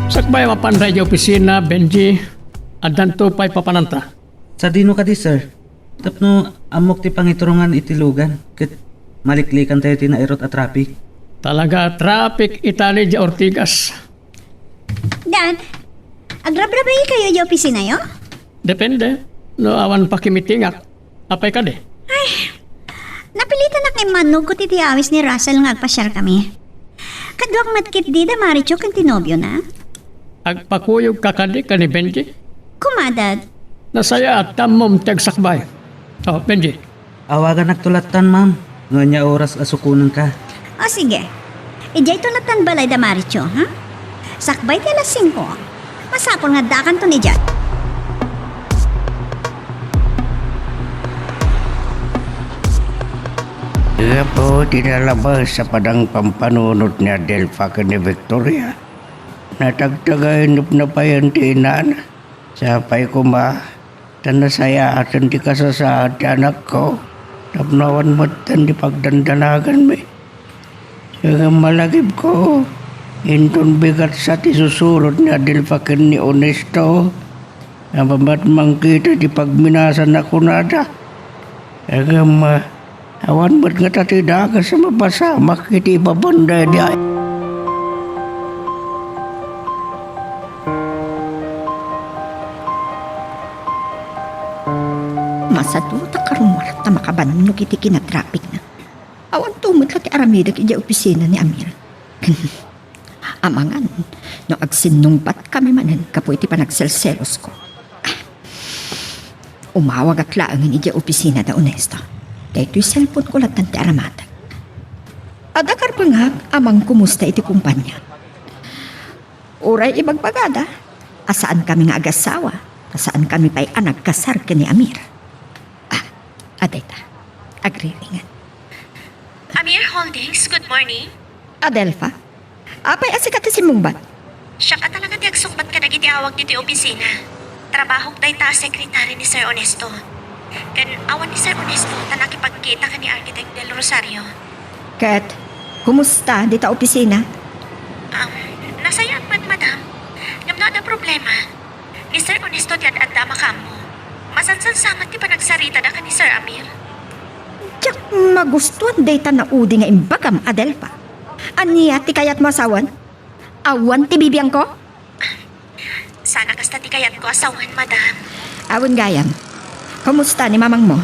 Sakbay a mapan daydiay opisina, Benji, addanto pay papananta. Sadino kadi, sir? Tapno ammok ti pangiturongan iti lugan, ket maliklikantayo ti nairut a traffic. Talaga a traffic itay idiay Ortigas. Dan, agrabrabaykayo idiay opisinayo? Depende. No awan pakimitingak, apay kadi? Ay, napilitanak nga immanogko ti awis ni Russell nga agpasiarkami. Kaduak met ketdi da Maricho ken ti nobiona. Agpakuyogka kadi ken ni Benji? Kumadad. Nasayaat ta ammom ti agsakbay. Oh, Benji. Awaganakto lattan, ma'am, no ania oras a sukonenka. O, sige. Idiayto lattan balay da Maricho, ha? Sakbay ti alas singko. Masapul nga addakanton idiay. Gapu ti nalabes a panangpampanunot ni Adelfa ken ni Victoria, natagtagay napnapayen ti inana. Sapay koma, ta nasayaaten ti kasasaad ti anakko, tapno awan metten ti pagdandanaganmi. Ngem malagipko, inton bigat sa ti susurot ni Adelfa ken ni Ernesto, a mamatmangkita ti pagminasan a kunada. Ngem, ah, awan met ngata ti dakes a mapasamak iti ibabaanda idiay. Masaduta karumar ta makabannog iti kinatrapikna. Awanto met la ti aramidek idiay opisina ni Amir. Amangan no agsinnungbatkami manen gapu iti panagselselosko. Umawagak laengen idiay opisina da Ernesto. Daytoy cellphone ko lattan ti aramateg. Adda karbengak a mangkumusta iti kumpania. Uray ibagbagada a saankami nga agassawa, ta saankami pay a nagkasar ken ni Amir. Ah, adda ita. Agriringan. Amir Holdings, good morning. Adelfa? Apay a sika ti simmungbat? Siak a talaga ti agsungbat kadagiti awag ditoy opisina. Trabahok dayta a sekretary ni Sir Ernesto. Ken awan ni Sir Ernesto ta nakipagkita ken ni Architect Del Rosario. Ket, kumusta dita opisina? Um, nasayaat met, madam. Ngem no adda problema, ni Sir Ernesto ti ad-adda a makaammo. Masansansamat ti panagsaritada ken ni Sir Amir. Diak magustuan dayta naudi nga imbagam, Adelfa. Ania ti kayatmo a sawen? Awan ti bibiangko? Saan a kasta ti kayatko a sawen, madam. Awan gayam. Kumusta ni mamangmo?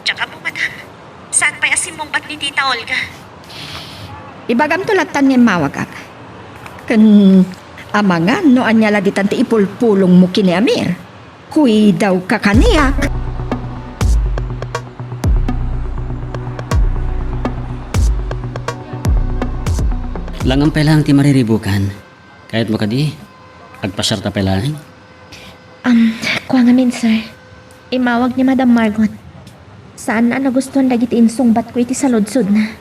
Diak ammo, madam. Saan pay a simmungbat ni Tita Olga? Ibagamto lattan nga immawagak. Ken amangan no ania la ditan ti ipulpulongmo ken ni Amir. Kuidawka kaniak. Langan pay laeng ti mariribukan. Kayatmo kadi, agpasiarta pay laeng? Um, kua ngamin, sir. Immawag ni Madam Margot. Saanna a nagustuan dagiti insungbatko iti saludsodna.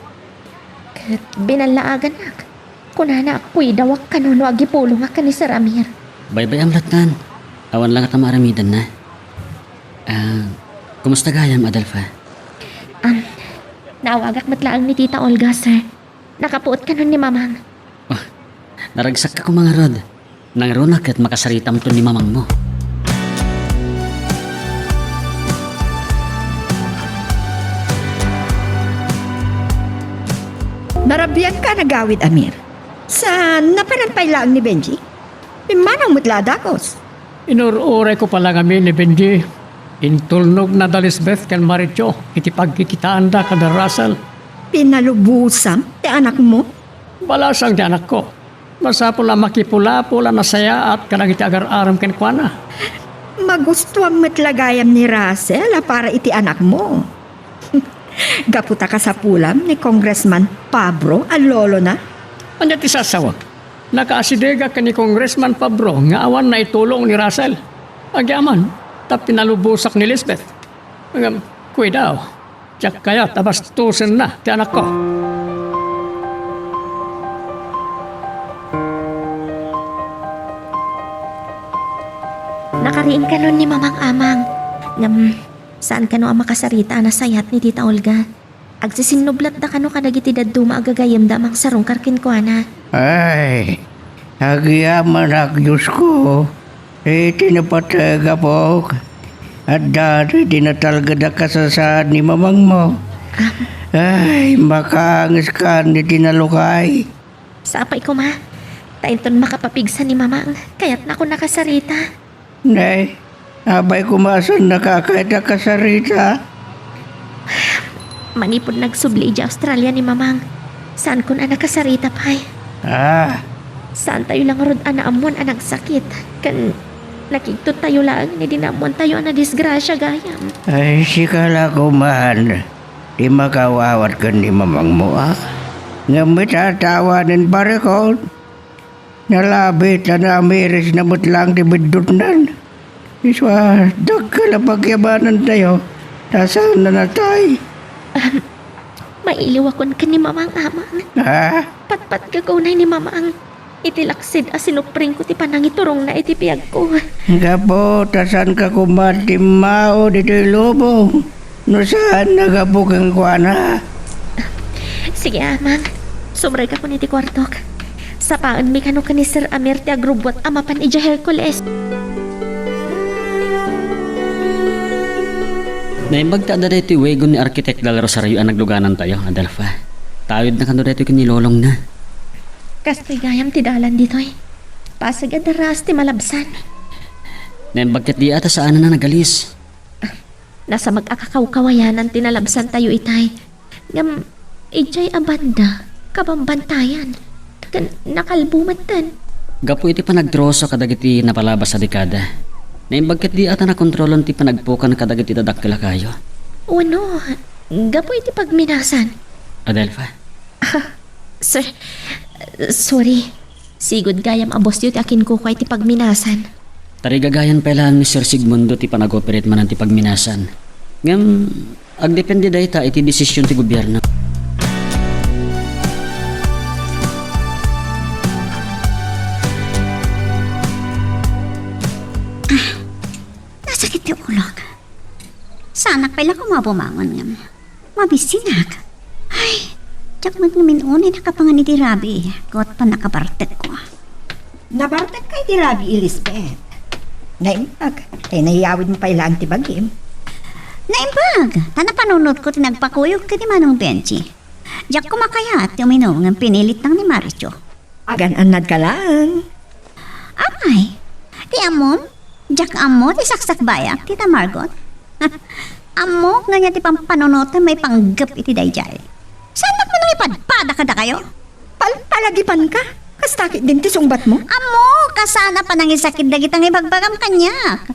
Ket binallaagannak. Kunana a kuidawak kano no agipulongak ken ni Sir Amir. Baybay-am lattan. Awan la ngata maaramidenna. Ah, kumusta gayam, Adelfa? Um, naawagak met laeng ni Tita Olga, sir. Nakapuot kanon ni Mamang. Oh, naragsakka koma ngarud. Nangruna ket makasaritamton ni mamangmo. Narabiagka a nagawid, Amir. Sa napanan pay laeng ni Benji? Pimmanaw met la a dakes. Inur-urayko pay la ngamin ni Benji. Intulnogna da Lisbeth ken Maricho iti pagkikitaanda kada Russell. Pinalubosam ti anakmo? Balasang ti anakko. Masapul a makipulapol a nasayaat kadagiti agar-arem kenkuana. Magustuam met la gayam ni Russell a para iti anakmo. Gapu ta kasapulam ni Congressman Pabro a lolona. Ania ti sasawek? Nakaasidegak ken ni Congressman Pabro nga awan naitulong ni Russell. Agyamanen ta pinalubosak ni Lisbeth. Ngem, kuidaw, diak kayat a bastosenna ti anakko. Nakariing kanon ni Mamang, Amang. Ngem, saan kano a makasarita a nasayaat ni Tita Olga. Agsisinnublatda kano kadagiti dadduma a gagayyemda a mangsarungkar kenkuana. Ay, agyamanak, Diosko. Iti napateg, apok, adda ti natalged a kasasaad ni mamangmo. Ay, makaangeskan iti nalukay. Sapay koma, ta inton makapapigsa ni Mamang, kayatnakon a kasarita. Nay, apay koma a saannaka a kayat a kasarita? Manipud nagsubli idiay Australia ni Mamang, saankon a nakasarita pay. Ah. Saantayo la ngarud a naammoan a nagsakit, ken nakigtottayo laeng idi naammoantayo a nadisgrasia gayam. Ay, sika la koman ti makaawawat ken ni mamangmo, a? Ngem ita, ta awanen barikon. Nalabit a naamirisna met laeng ti biddutnan. Isu a dakkel a pagyamanantayo, ta saanna natay. Ahem. Mailiwakon ken ni Mamang, Amang. Ha? Patpatgak unay ni Mamang. Iti laksid a sinupringko ti panangiturongna iti biagko. Gapu ta saanka koma timmao ditoy lubong. No saan a gapu kenkuana. Sige, Amang. Sumrekakon iti kuartok. Sapaenmi kano ken ni Sir Amir ti agrubbuat a mapan idiay Hercules. Naimbag ta adda daytoy wagon ni Arkitek Del Rosario a nagluganantayo, Adelfa. Tawidna kano daytoy ken ni lolongna. Kastoy gayam ti dalan ditoy. Pasig a darraas ti malabsan. Naimbag ket dia ta saanen a nagalis. Nasamak a kakawkawayanan ti nalabsantayo itay. Ngem, idiay a banda, kabambantayan, ken nakalbo metten. Gapu iti panagtroso kadagiti napalabas a dekada, naimbag ket dia ta nakontrolon ti panagpukan kadagiti dadakkel a kayo. Wenno, gapu iti pagminasan? Adelfa? Ah, sir, sorry. Sigud gayam a bossyo ti akinkukua iti pagminasan. Tarigagayan pay laeng ni Sir Sigmundo ti panag-operate manen ti pagminasan. Ngem, agdepende dayta iti desisyon ti gobierno. Nasakit ti ulok. Saanak pay la koma a bumangon ngem mabisinak. Ay, diak met ngamin unay nakapangan iti rabii, ket pannakabartekko. Nabartekka iti rabii, Lisbeth. Naimbag, tay nayawidmo pay laeng ti bagim. Naimbag, ta napanunotko ti nagpakuyog ken ni Manong Benji. Diak koma kayat ti uminum ngem pinilit lang ni Maricho. Agan-annadka laeng. Apay, ti ammom, diak ammo ti saksakbayak ti namargot. Ammok nga ania ti pampanunotem maipanggep iti daydiay. Saannak man nangipadpada kadakayo? Palpalagipanka? Kasta ketdin ti sungbatmo? Ammok a saan a panangisakit dagita nga ibagbagam kaniak.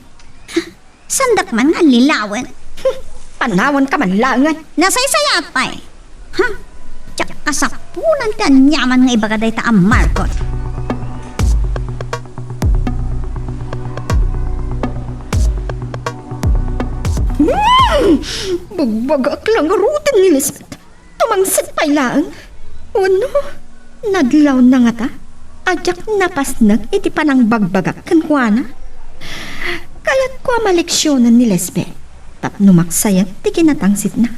Saandak man nga allilawen. Panawanka man laengen. Nasaysayaat pay. Ha? Diak kasapulan ti aniaman nga ibaga dayta a margot. Hmm! Bagbagaak la ngaruden ni Lisbeth. Tumangsit pay laeng. Wenno, nadlawna ngata a diak napasnek iti panangbagbagak kenkuana. Kayatko a maleksionan ni Lisbeth tapno maksayan ti kinatangsitna.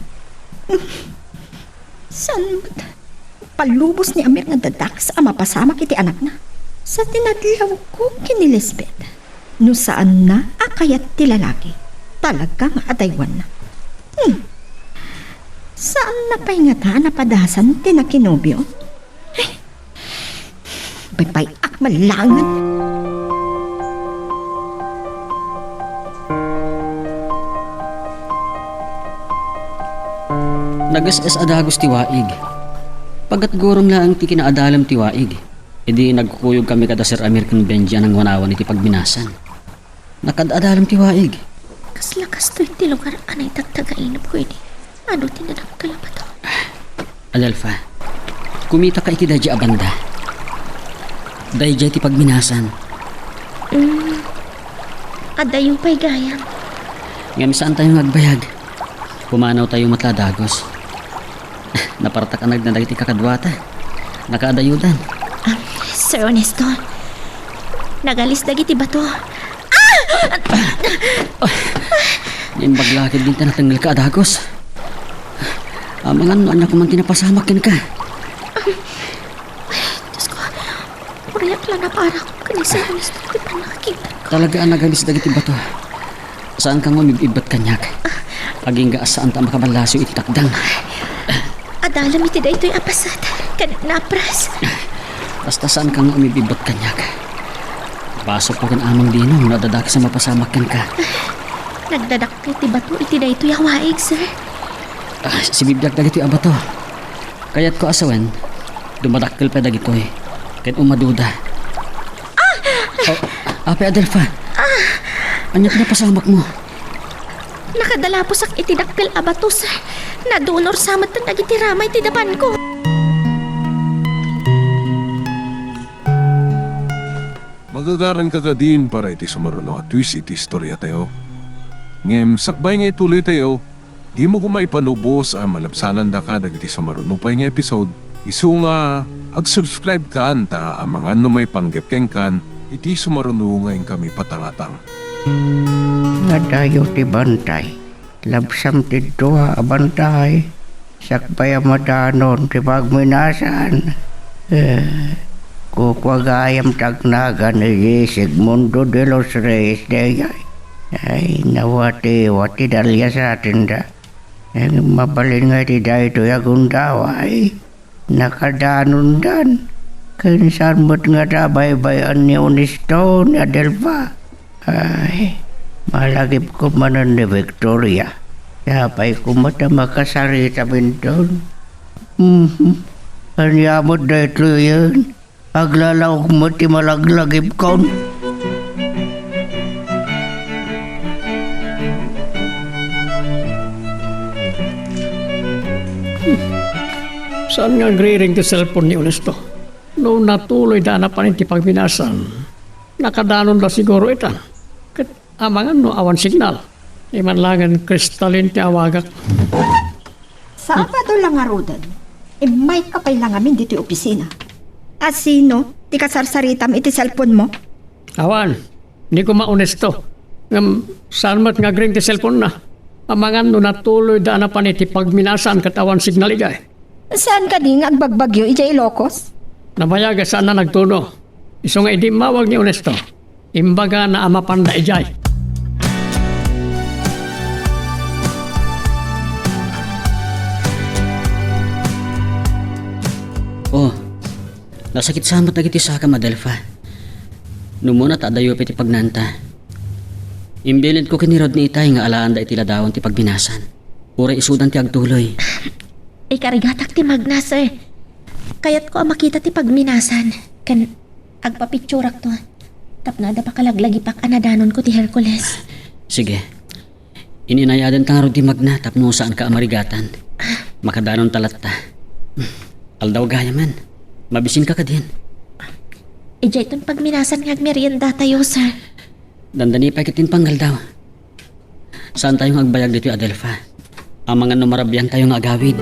Saan met palubos ni Amir nga dadakes a mapasamak iti anakna? Sa tinadlawko ken ni Lisbeth, no saanna a kayat ti lalaki, talaga nga adaywanna. Hmm. Saanna pay ngata a napadasan ti nakinobio? Ay, paypayak man laengen. Nages-es a dagus ti waig. Paggatgurong laeng ti kinaadalem ti waig. Idi nagkukuyogkami kada Sir Amir ken Benji a nangwanawan iti pagminasan. Nakaad-adalem ti waig. Kasla kastoy ti lugar a naitagtagainepko idi adu ti nadakkel a bato. Adelfa, kumitaka iti daydiay a banda. Daydiay ti pagminasan. Mm, adayo pay gayam. Ngem saantayo nga agbayag. Pumanawtayo met la a dagus. Napartak a nagna dagiti kakaduata. Nakaadayodan. Ah, Sir Ernesto, nagalis dagiti bato. Naimbag la ketdin ta natengngelka a dagus. Amangan no ania koma ti napasamak kenka. Diosko, uray ak la naparak ken ni Sir Ernesto iti pannakakigtanko. Talaga a nagalis dagiti bato. Saanka nga umib-ibbat kaniak. Agingga a saanta a makaballasiw iti takdang. Adalem iti daytoy a paset ken napras. Basta saanka nga umib-ibbat kaniak. Basol ko ken Amang Dino no adda dakes a mapasamak kenka. Nagdadakkel ti bato iti daytoy a waig, sir. Ah, sibibiag dagitoy a bato. Kayatko a sawen, dumadakkel pay dagitoy ken umaduda. Ah! Oh, Apo Adelfa. Ah! Ania ti napasamakmo? Nakadalapusak iti dakkel a bato, sir. Nadunor sa met dagiti ramay ti dapanko. Magagaranka kadin para iti sumaruno a twist iti istoriatayo. Ngem sakbay nga ituloytayo, dimo koma ipalubos a malabsanandaka dagiti sumaruno pay nga episode. Isu nga, ag-subscribe kan ta amangan no maipanggep kenkan iti sumaruno nga inkami patangatang. Adayo ti bantay. Labsam ti dua a bantay. Sakbay a madanon ti pagminasan. Eh, kukua gayam ti agnagan idi Sigmundo de los Reyes daydiay. Ay, nawatiwati ti daliasatenda. Ngem mabalin nga iti daytoy a gundaway, nakadanondan. Ken saan met ngata a baybay-an ni Honesto, ni Adelfa. Ay, malagipko manen ni Victoria. Apay koma ta makasaritaminton. Mhm. Ania met daytoyen? Aglalaok met ti malaglagipkon. Saan nga agriring ti cellphone ni Onesto? No natuloyda a napan iti pagminasan, nakadanonda siguro itan. Ket amangan no awan signal. Di man laengen Crystalline ti awagak. Sabado la ngaruden, immayka pay la ngamin ditoy opisina. A sino ti kasarsaritam iti cellphone mo? Awan, ni koma Onesto. Ngem saan met nga agring ti cellphone na. Amangan no natuloyda a napan iti pagminasan ket awan signal idiay. Saan kadi nga agbagbagyo idiay Ilocos? Nabayag a saan a nagtuno. Isu nga idi immawag ni Onesto, imbagana a mapanda idiay. Oh, nasakit sa met dagiti sakam, Adelfa. No umuna ta adayo pay ti pagnanta. Imbilinko ken ni Rodney itay nga alaanda iti ladawan ti pagminasan. Uray isudan ti agtuloy. Ikarigatak ti magna, sir. Kayatko a makita ti pagminasan. Ken agpapitsurakto. Tapno adda pakalaglagipak a nadanonko ti Hercules. Sige. Ininayadenta ngarud ti magna tapno saanka a marigatan. Makadanonta latta. Aldaw gayamen. Mabisinka kadin. Idiayton pagminasan nga agmeriendatayo, sir. Dandani pay ket ti pangaldaw. Saantayo nga agbayag ditoy, Adelfa. Amangan no marabiantayo nga agawid.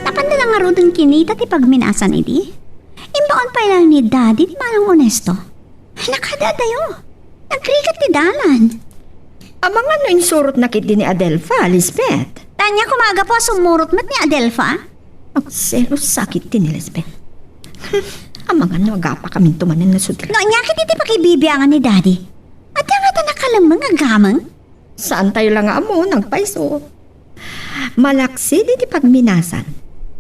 Napanda la ngaruden kinita ti pagminasan idi? Imbaon pay laeng ni Daddy ti manang Onesto. Nakada adayo. Nagrigat ti dalan. Amangan no insurotna ketdi ni Adelfa, Lisbeth. Ania koma a gapu a sumurot met ni Adelfa? Agselos sa ketdi ni Lisbeth. Amangan no agapakaminto manen nga sudra. No ania ketdi ti pakibibiangan ni Daddy? Adda ngata nakalemmeng a gameng? Saantayo la nga ammo nagpayso. Malaksid iti pagminasan,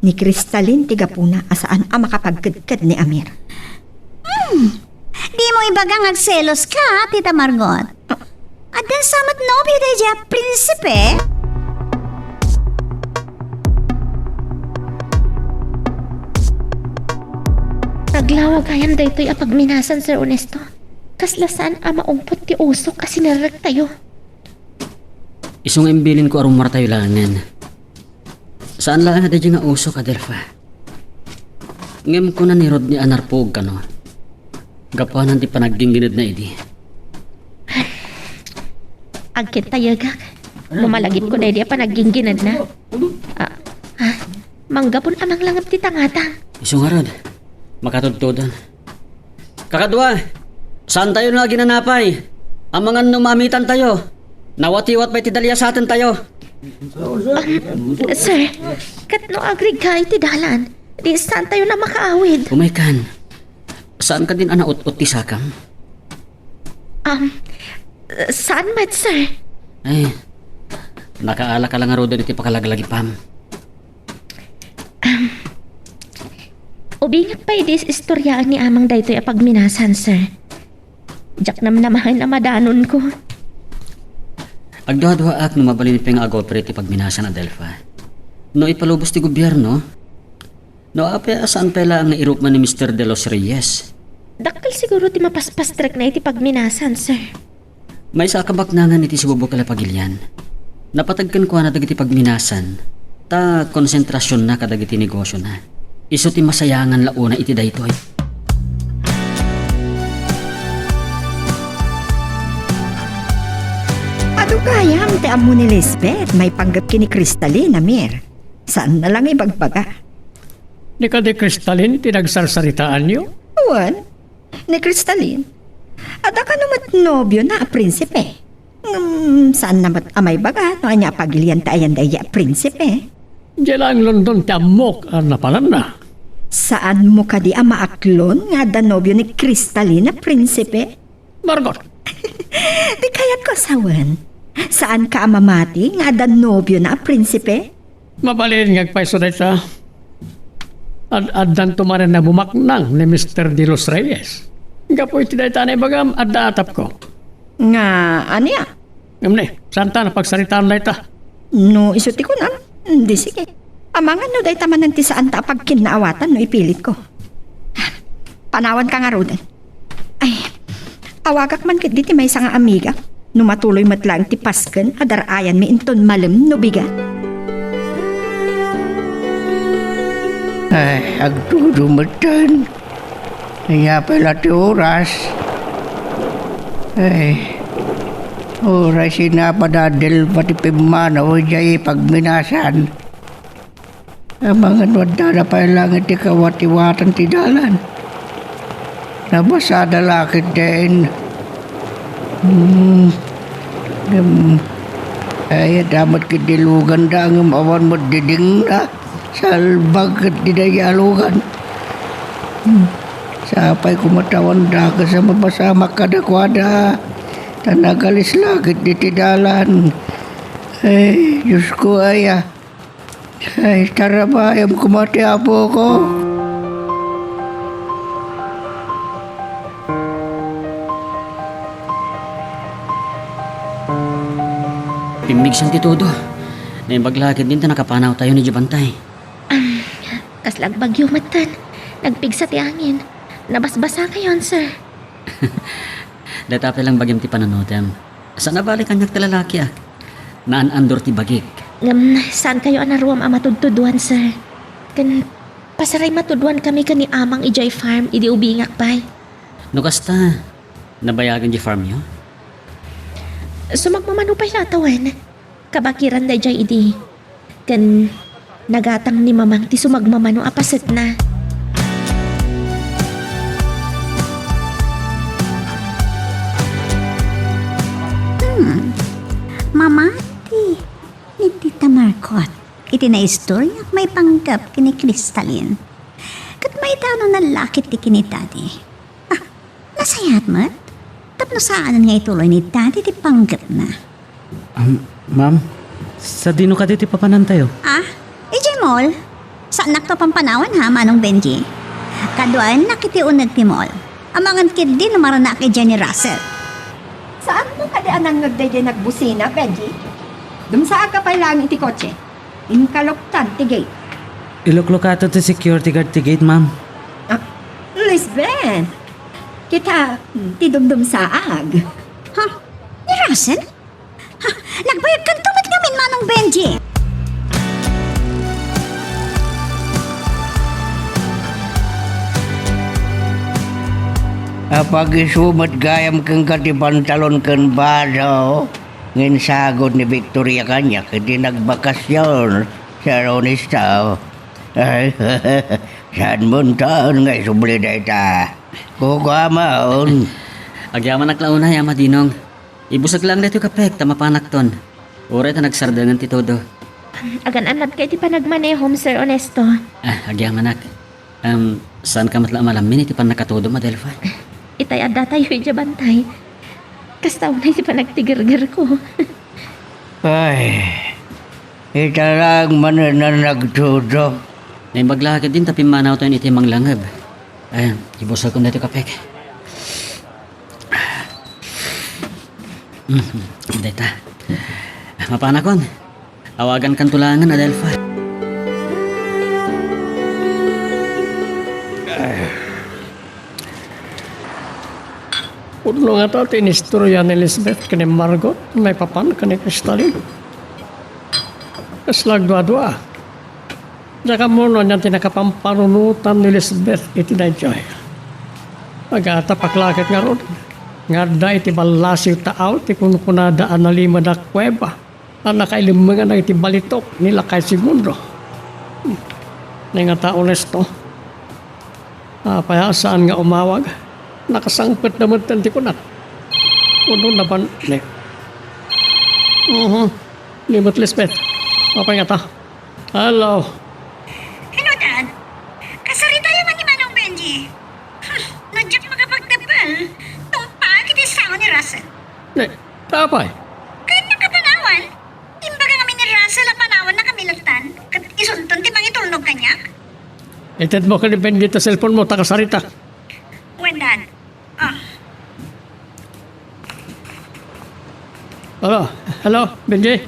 ni Crystalline ti gapuna a saan a makapagkedked ni Amir. Hmm. Dimo ibaga nga agseloska, Tita Margot. Addan sa met nobio daydiay a prinsipe? Naglawa gayam daytoy a pagminasan, Sir Ernesto. Kasla saan a maungpot ti usok a sinerrektayo. Isu nga imbilinko a rummuartayo laengen. Saan laeng a daydiay nga usok, Adelfa. Ngem kuna ni Rodney a narpuog kano. Gapuanan ti panaggingginedna idi. Agkintayegak. No malagipko daydi a panaggingginedna. Ah, ah, manggapon a manglangeb ti tangatang. Isu ngarud, makatudtudon. Kakadua, saantayo nga aginanapay. Amangan no maamitantayo. Nawatiwat pay ti daliasatentayo. Um, sir, ket no agrigga iti dalan, di saantayo a makaawid. Umaykan. Saan kadin a naut-ot ti sakam? Um, saan met, sir. Ay, nakaala ka la ngaruden iti pakalaglagipam. Um, ubingak pay idi istoryaen ni Amang daytoy a pagminasan, sir. Diak namnamaen a madanonko. Agduaduaak no mabalin pay nga agawid iti pagminasan, Adelfa. No ipalubos ti gobierno, no apay a saan pay laeng nga irukman ni Mister De Los Reyes? Dakkel siguro ti mapaspastrekna iti pagminasan, sir. Maysa a kabaknangan iti sibubukel a pagilian. Napateg kenkuana dagiti pagminasan, ta konsentrasionna kadagiti negosiona. Isu ti masayangan la unay iti daytoy. Adu gayam ti ammo ni Lisbeth maipanggep ken ni Crystalline, Amir. Saanna la nga ibagbaga. Ni kadi Crystalline ti nagsarsaritaanyo? Wen, ni Crystalline. Adda kano met nobiona a prinsipe. Ngem saanna met a maibaga no ania a pagilian ti ayan daydiay a prinsipe. Diay laeng London ti ammok a napananna. Saanmo kadi a maaklon nga adda nobio ni Crystalline a prinsipe? Margot. Di kayatko a sawen. Saanka a mamati nga adda nobiona a prinsipe? Mabalin nga agpayso dayta. Ad-addanto manen a bumaknang ni Mister De Los Reyes. Gapu iti dayta a naibagam, adda atapko. Nga ania? Ngem ni, saanta a pagsaritaan dayta? No isu ti kunam, di sige. Amangan no dayta manen ti saanta a pagkinnaawatan no ipilitko. Panawanka ngaruden. Ay, awagak man ketdi ti maysa nga amiga. No matuloy met laeng ti pasken, adar-ayanmi inton malem no bigat. Ay, agtudo metten. Ania pay la ti oras? Ay, oras, sinapada Adelfa ti pimmanaw idiay pagminasan. Amangan no addada pay laeng iti kawatiwatan ti dalan. Nabasada la ketdin. Hmm. Ngem, ay, adda met ketdi luganda, ngem awan met didingna. Salbag ketdi dayta a lugan. Hmm. Sapay koma ta awan dakes a mapasamak kadakuada. Ta nagalis la ketdi ti dalan. Ay, Diosko, aya. Ay, tarabayam koma ti apoko. Pimmigsan ti todo. Naimbag la ketdin ta nakapanawtayo ni Jabantay. Am, kasla agbagyo metten. Nagpigsa ti angin. Nabasbasakayon, sir. Dayta pay lang bagim ti pananutem. Saan a bale kaniak ti lalakiak. Naan-andor ti bagik. Ngem, saankayo a naruam a matudtuduan, sir. Ken, pasaray matuduan kami ken ni Amang idiay farm idi ubingak pay. No kasta, nabayagen di farmyo? Sumagmamano pay la tawen. Kabakiran daydiay idi. Ken nagatang ni Mamang ti sumagmamano a pasetna. Hmm. Mamati ni Tita Marcot iti naistoryak maipanggep ken ni Cristalin. Ket maitano nallakit ti kinitadi. Ah, nasayaat met? Tapno saanen nga ituloy ni Daddy ti panggepna. Um, ma'am, sadino kadi ti papanantayo? Ah, idiay mall? Saannakto a pampanawan ha, Manong Benji. Kaduaennak iti uneg ti mall. Amangan ketdi no maranaak idiay ni Russell. Saanmo kadi a nangngeg daydiay nagbusina, Benji? Dumsaagka pay laeng iti kotse. Inkaloktan ti gate. Iluklokato ti security guard ti gate, ma'am. Ah, Lisbeth! Kita, ti dumdumsaag. Ha? Ni Russell? Ha? Nagbayagkanto met ngamin, Manong Benji! Apag-isu met gayam kenka ti pantalon ken baso nga insagod ni Victoria kaniak idi nagbakasyon, Sir Ernesto. Ay, saanmonton nga isubli dayta? Kukuamon. Agyamanak la unay, Ama Dinong. Ibusek laeng daytoy kapek ta mapanakton. Uray ta nagsardengen ti todo. Agan-annatka iti panagmanehom, Sir Ernesto. Ah, agyamanak. Em, saanka met la a malammin iti pannakatudom, Adelfa? Itay addatayo idiay bantay. Kasta unay ti panagtigergerko. Ay, ita laeng manen a nagtudo. Naimbag la ketdin ta pimmanawtayon iti manglangeb. Ay, ibusekon daytoy kapek. Mhm, dayta. Mapanakon. Awagankanto laengen, Adelfa. Pudno ngata ti inistorya ni Lisbeth ken ni Margot maipapan ken ni Cristalin. Kasla agduadua. Diak ammo no ania ti nakapampanunotan ni Lisbeth iti daytoy. Agatapak la ket ngarud nga adda iti ballasiw taaw ti kunkunada a nalimed a kuweba a nakailemmengana iti balitok ni Lakay Segundo. Hmm. Nangata, Ernesto? Apay a saan nga umawag? Nakasangpet na met ti kunat. Uno napan, ne. Mhm. Ni met Lisbeth. Apay ngata? Hello. Hello, Dad. Kasaritayo man ni Manong Benji. Hmm, no diak makapagtepel, tungpaak iti sango ni Russell. Ne, apay? Ket nakapanawan. Imbaga ngamin ni Russell a panawanna kami lettan, ket isunton ti mangitulnog kaniak. Itedmo ken ni Benji ti cellphone mo, ta kasaritak. Wen, Dad. Ah. Hello? Hello, Benji?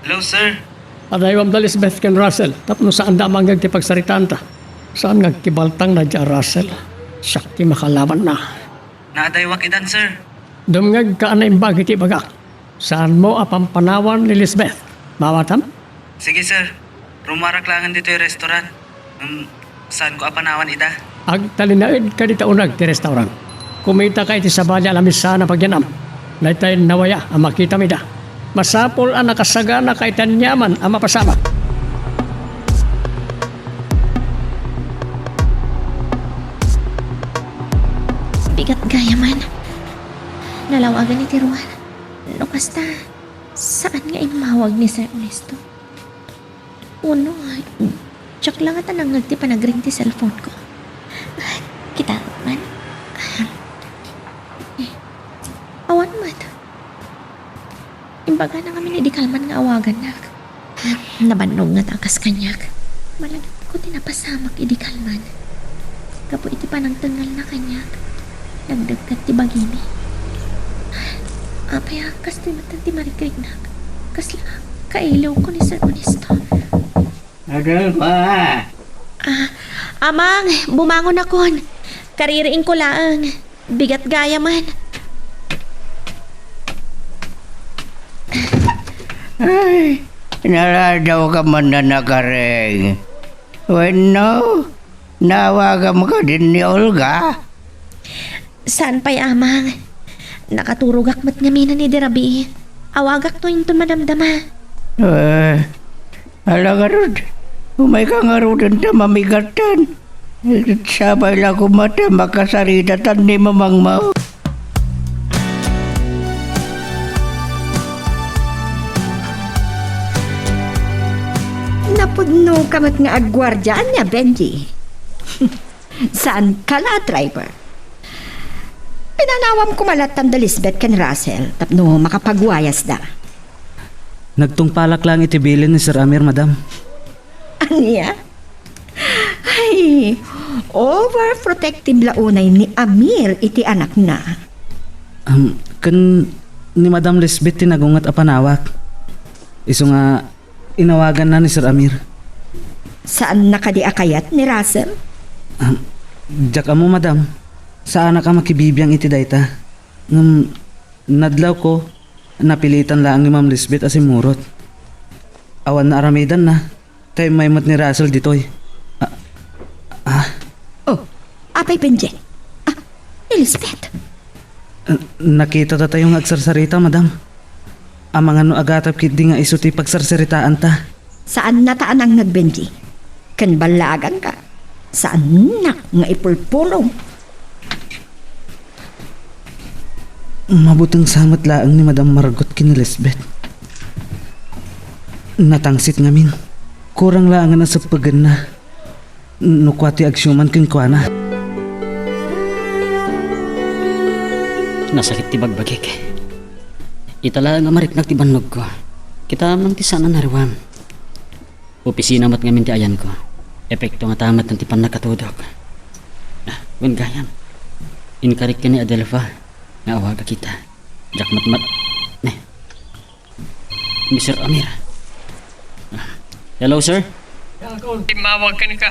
Hello, sir. Adaywam da Lisbeth ken Russell, tapno saanda a mangngeg ti pagsaritaanta. Saan nga agkibaltang daydiay a Russell? Siak ti makalabanna. Naadaywak itan, sir. Dumngegka a naimbag iti ibagak. Saanmo a pampanawan ni Lisbeth. Maawatam? Sige, sir. Rumarak laengen ditoy restaurant. Ngem, Saanko a panawan ida? Agtalinaedka dita uneg ti restaurant. Kumitaka iti sabali a lamisaan a pagyan-am. Daytay nawaya a makitam ida. Masapul a nakasaganaka iti aniaman a mapasamak. Bigat gayam. Nalawagan iti ruar. No kasta, saan nga immawag ni Sir Ernesto? Uno, diak la ngata nangngeg ti panagring ti cellphone-ko. Kita man. Awan met. Imbagana ngamin idi kalman nga awagannak. Nabannog ngata a kas kaniak. Malagipko ti napasamak idi kalman. Gapu iti panangtengngelna kaniak, nagdeggat ti bagimi. Apay a kastoy met ti marigrignak? Kasla kailiwko ni Sir Ernesto. Adelfa! Ah, Amang, bumangonakon. Kaririingko laeng. Bigat gayam. Ay, naladawka man a nakaring. Wenno, naawaganka din ni Olga? Saan pay, Amang. Nakaturogak met ngamin idi rabii. Awagakto inton madamdama. Eh, ala ngarud, umayka ngaruden ta mamigatan. Sapay la koma ta makasaritatan ni mamangmo. Napudnoka met nga agguardia, ania, Benji? Saanka la a driver? Pinanawam koma lattan da Lisbeth ken Russell tapno makapagwayasda. Nagtungpalak laeng iti bilin ni Sir Amir, madam. Ania? Ay, overprotective la unay ni Amir iti anakna. Um, ken ni Madam Lisbeth ti nagunget a panawak. Isu nga inawaganna ni Sir Amir. Saanna kadi a kayat ni Russell? Um, diak ammo, madam. Saanak a makibibiang iti dayta. Ngem nadlawko, napilitan laeng ni Ma'am Lisbeth a simmurot. Awan naaramidanna. Ta immay met ni Russell ditoy. Ah, ah. Oh, apay Benji? Ah, Elizabeth. N-, nakita datayo nga agsarsarita, madam. Amangan no agatap ketdi nga isu ti pagsarsaritaanta. Saannata a nangngeg, Benji. Ken ballaaganka, saannak nga ipulpulong. Mabuteng sa met laeng ni Madam Margot ken ni Lisbeth. Natangsit ngamin. Kurang laengen a seppegenna no kua ti agsiuman kenkuana. Nasakit ti bagbagik. Ita laeng a mariknak ti bannogko. Kitaem ti saan a nariwam. Opisina met ngamin ti ayanko. Epekto ngata met ti pannakatudok. Ah, wen gayam. Inkarik ken ni Adelfa nga awagak ita. Diak met mat-, ne. Mister Amir. Ah, hello, sir. Immawag kenka.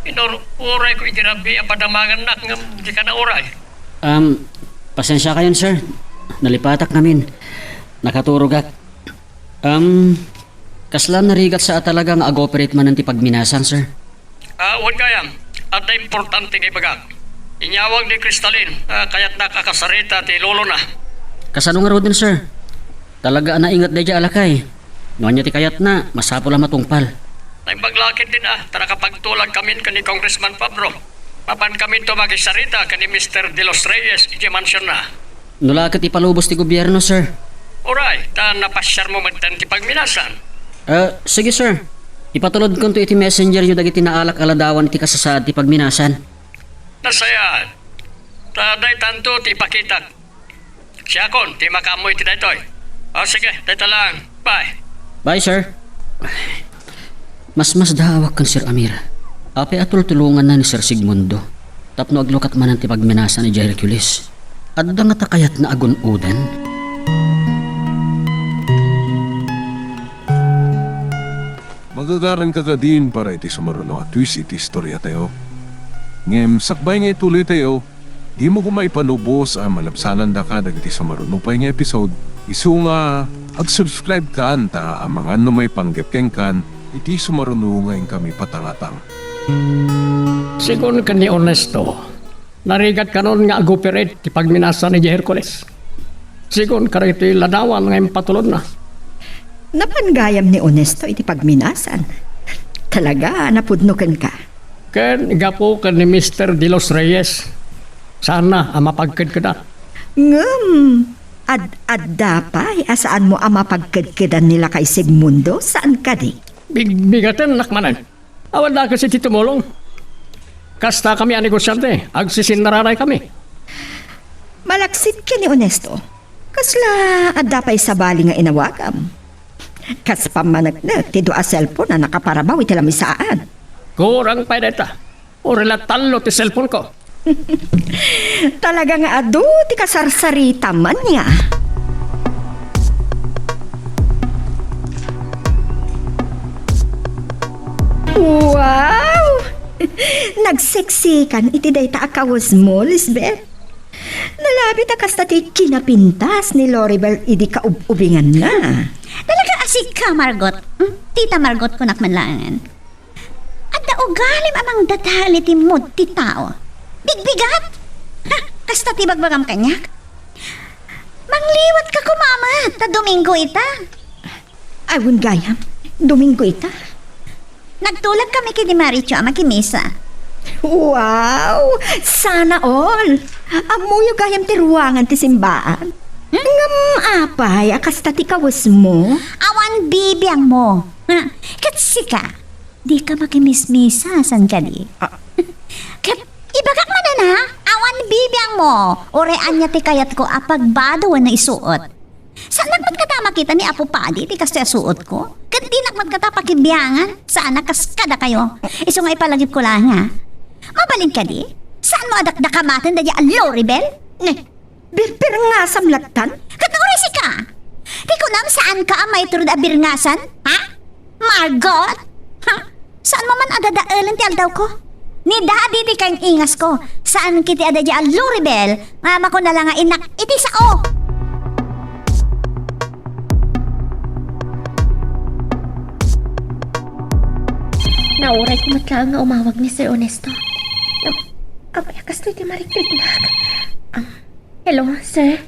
Inur-, urayko iti rabii a padamangannak ngem dika nauray. Um, pasensiakayon, sir. Nalipatak ngamin. Nakaturogak. Um, kasla narigat sa a talaga nga ag-operate manen ti pagminasan, sir? Ah, wen gayam, adda importante nga ibagak. Inyawag ni Crystalline, ah, kayatnak a kasarita ti lolona. Kasano ngaruden, sir? Talaga a nainget daydiay a lakay. No ania ti kayatna, masapul a matungpal. Naimbag la ketdin a, ta nakapagtulagkamin ken ni Congressman Pablo. Mapankaminto makisarita ken ni Mister De Los Reyes idiay mansionna. No la ket ipalubos ti gobierno, sir. Uray, ta napasiarmo metten ti pagminasan. Ah, sige, sir. Ipatulodkonto iti messengeryo dagiti naalak a ladawan iti kasasaad ti pagminasan. Nasayaat. Ta daytanto ti ipakitak. Siakon ti makaammo iti daytoy. O, sige, dayta lang. Bye. Bye, sir. Masmasdaawak ken Sir Amir. Apay a tultulonganna ni Sir Sigmundo tapno aglukat manen ti pagminasan idiay Hercules? Adda ngata kayatna a gun-oden? Magagaranka kadin para iti sumaruno a twist iti istoriatayo. Ngem sakbay nga ituloytayo, dimo koma ipalubos a malabsanandaka dagiti sumaruno pay nga episode, isu nga ag-subscribe kan ta amangan no maipanggep kenkan iti sumaruno nga inkami patangatang. Sigun ken ni Ernesto, narigat kanon nga agoperate ti pagminasan idiay Hercules. Sigun kadagitoy ladawan nga impatulodna. Napan gayam ni Ernesto iti pagminasan. Talaga, napudno kenka. Ken gapu ken ni Mister De Los Reyes, saanna a mapagkedkedan. Ngem, ad-, adda pay a saanmo a mapagkedkedan ni Lakay Sigmundo, saan kadi? Bigbigatennak manen. Awan dakes iti tumulong. Kastakami a negosiante, agsisinnaranay kami. Malaksid ken ni Ernesto. Kasla adda pay sabali nga inawagam. Kas pammaneknek ti dua a cellphone a nakaparabaw iti lamisaan. Kurang pay dayta. Uray la tallo ti cellphone ko. Talaga nga adu ti kasarsaritam ania. Wow! Nagseksikan iti dayta a kawesmo, Lisbeth. Nalabit a kasta ti kinapintas ni Loribel idi kaub-ubinganna. Talaga a sika, Margot. Hmm? Tita Margot, kunak man laengen. Adda ugalim a mangdadael iti mood ti tao. Bigbigat! Ha, kasta ti bagbagam kaniak? Mangliwatka koma met ta Domingo ita. Ay, wen gayam. Domingo ita. Nagtulagkami ken ni Maricho a makimisa. Wow! Sana all! Ammoyo gayam ti ruangan ti simbaan. Hmm? Ngem apay a kasta ti kawesmo? Awan bibiangmo. Ha? Ket sika, dika makimismisa, saan kadi? Ah. Ket ibagak manen, ha? Awan bibiangmo. Uray ania ti kayatko a pagbado wenno isuot. Saannak met kata a makita ni Apo Padi ti kastoy a suotko? Ket dinak met kata pakibiangan. Saan a kas kadakayo. Isu nga ipalagipko laeng, ha? Mabalin kadi? Saanmo a dakdakamaten daydiay a Loribel? Ne, birbirengasam lattan? Ket no uray sika, ti kunam, saanka a maiturod a birengasan? Ha? Margot? Ha? Saanmo man a dadaelen ti aldawko? Ni Daddy ti kaing-ingasko. Saan ketdi a daydiay a Loribel nga makuna la nga innak iti sao. Naurayko met laeng nga umawag ni Sir Ernesto. Am-, apay a kastoy ti marikritnak? Am, hello, sir?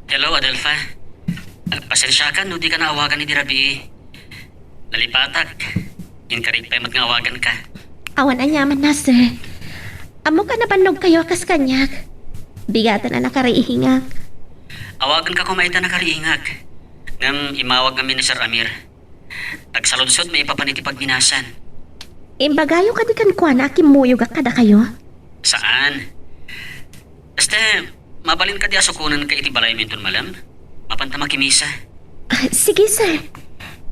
Hello, Adelfa. Agpasensiakan no dika naawagan idi rabii. Nalipatak. Inkarik pay met nga awaganka. Awan aniamanna, sir. Ammok a nabannogkayo a kas kaniak. Bigaten a nakariingak. Awaganka koma ita nakariingak. Ngem immawag ngamin ni Sir Amir. Agsaludsod maipapan iti pagminasan. Imbagayo kadi kenkuana a kimmuyogak kadakayo? Saan. Este, mabalin kadi a sukonenka iti balaymi inton malem? Mapanta makimisa. Ah, sige, sir.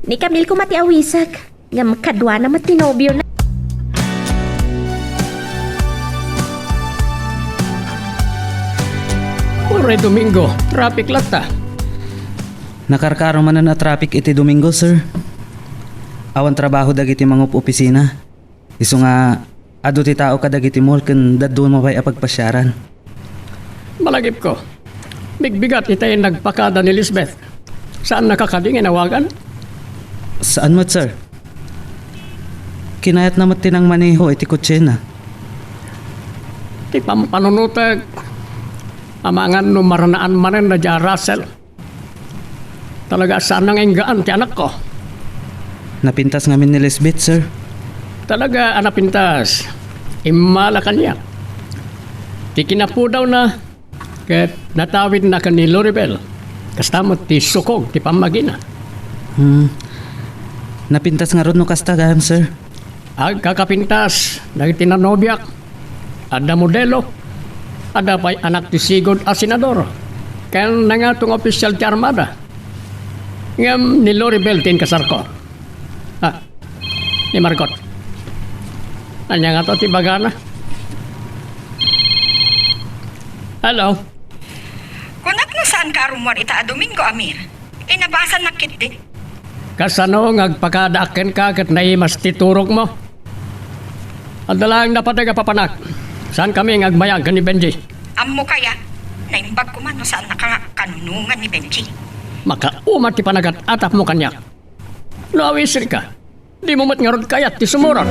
Ni Camille koma ti awisek. Ngem kaduana met ti nobiona. Uray Domingo, traffic latta. Nakarkaro manen a traffic iti Domingo, sir. Awan trabaho dagiti mangup-opisina. Isu nga adu ti tao kadagiti mall ken dadduma pay a pagpasiaran. Malagipko, bigbigat itay nagpakada ni Lisbeth. Saannaka kadi nga inawagan? Saan met, sir. Kinayatna met ti nangmaneho iti kotsena. Ti pampanunotek, amangan no maranaan manen daydiay a Russell. Talaga a saan nga inggaan ti anakko. Napintas ngamin ni Lisbeth, sir. Talaga a napintas. Immala kaniak. Ti kinapudawna, ket natawidna ken ni Loribel. Kasta met ti sukog ti pammagina. Hmm. Napintas ngarud no kasta gayam, sir. Agkakapintas dagiti nanobiak. Adda modelo. Adda pay anak ti sigud a senador ken nangato nga opisyal ti armada. Ngem ni Loribel ti inkasarko. Ah, ni Margot. Ania ngato ti bagana? Hello? Kunak no saanka a rummuar ita a Domingo, Amir. Inabasannak ketdi. Kasano nga agpakadaak kenka ket naimas ti turogmo? Adda laeng napateg a papanak. Saankami nga agbayag ken ni Benji. Ammo kaya, naimbag koma no saannaka nga kanunongan ni Benji. Makauma ti panagat-atapmo kaniak. No awisenka, dimo met ngarud kayat ti sumurat.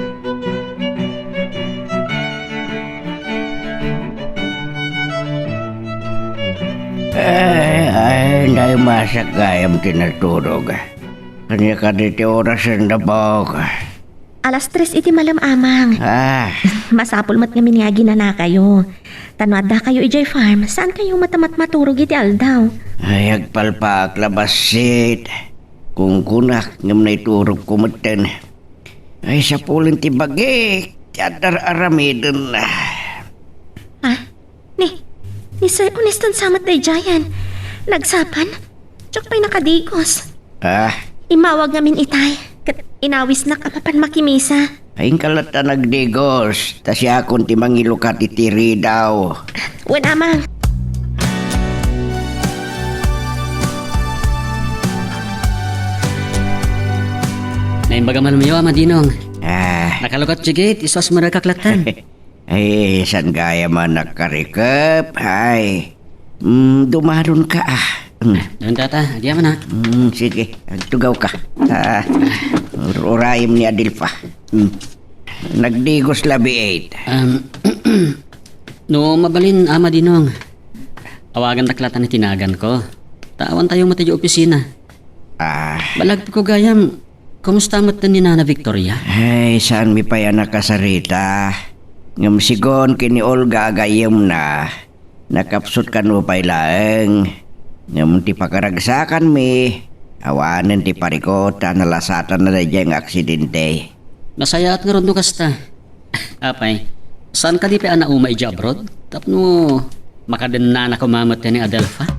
Ay, ay, naimasak gayam ti naturog. Ania kadi ti orasen, Dapok? Alas tres iti malem, Amang. Ah. Masapul met ngamin nga aginanakayo. Ta no addakayo idiay farm, saankayo met a matmaturog iti aldaw. Ay, agpalpaak la bassit. Kungkunak ngem naiturogko metten. Ay, sapulen ti bagik ti adda ar-aramiden. Ah, ni, ni Sir Honesto sa met daydiayen. Nagsapan? Diak pay nakadigos. Ah? Immawag ngamin itay, ket inawisnak a mapan makimisa. Ay, inka latta nagdigos, ta siakon ti mangilukat iti ridaw. Wen, Amang. Naimbag a malem, Ama Dinong. Ah. Nakalukat, Jigit, isu a sumarekak latta. Ay, saan gayam a nakarikep? Ay, mm, dumaron ka, ah. Mm. Daan, Tata. Adi, Ama na. Mm, sige, agtugawka. Ah, ur-, urayem ni Adelfa. Mm. Nagdigos labiit. Um, no mabalin, Ama Dinong, awagandak latta ni tinaganko. Ta awantayo met idiay opisina. Ah. Balagko gayam, kumusta met ni Nana Victoria? Ay, saanmi pay a nakasarita. Ngem sigun ken ni Olga a gayyemna, nakapsut kano pay laeng. Ngem ti pakaragsakanmi, awanen ti parikut a nalasatanna daydiay nga aksidente. Nasayaat ngarud no kasta. Apay, saan kadi pay a nauma idiay abroad? Tapno makadennana koma met ni Adelfa?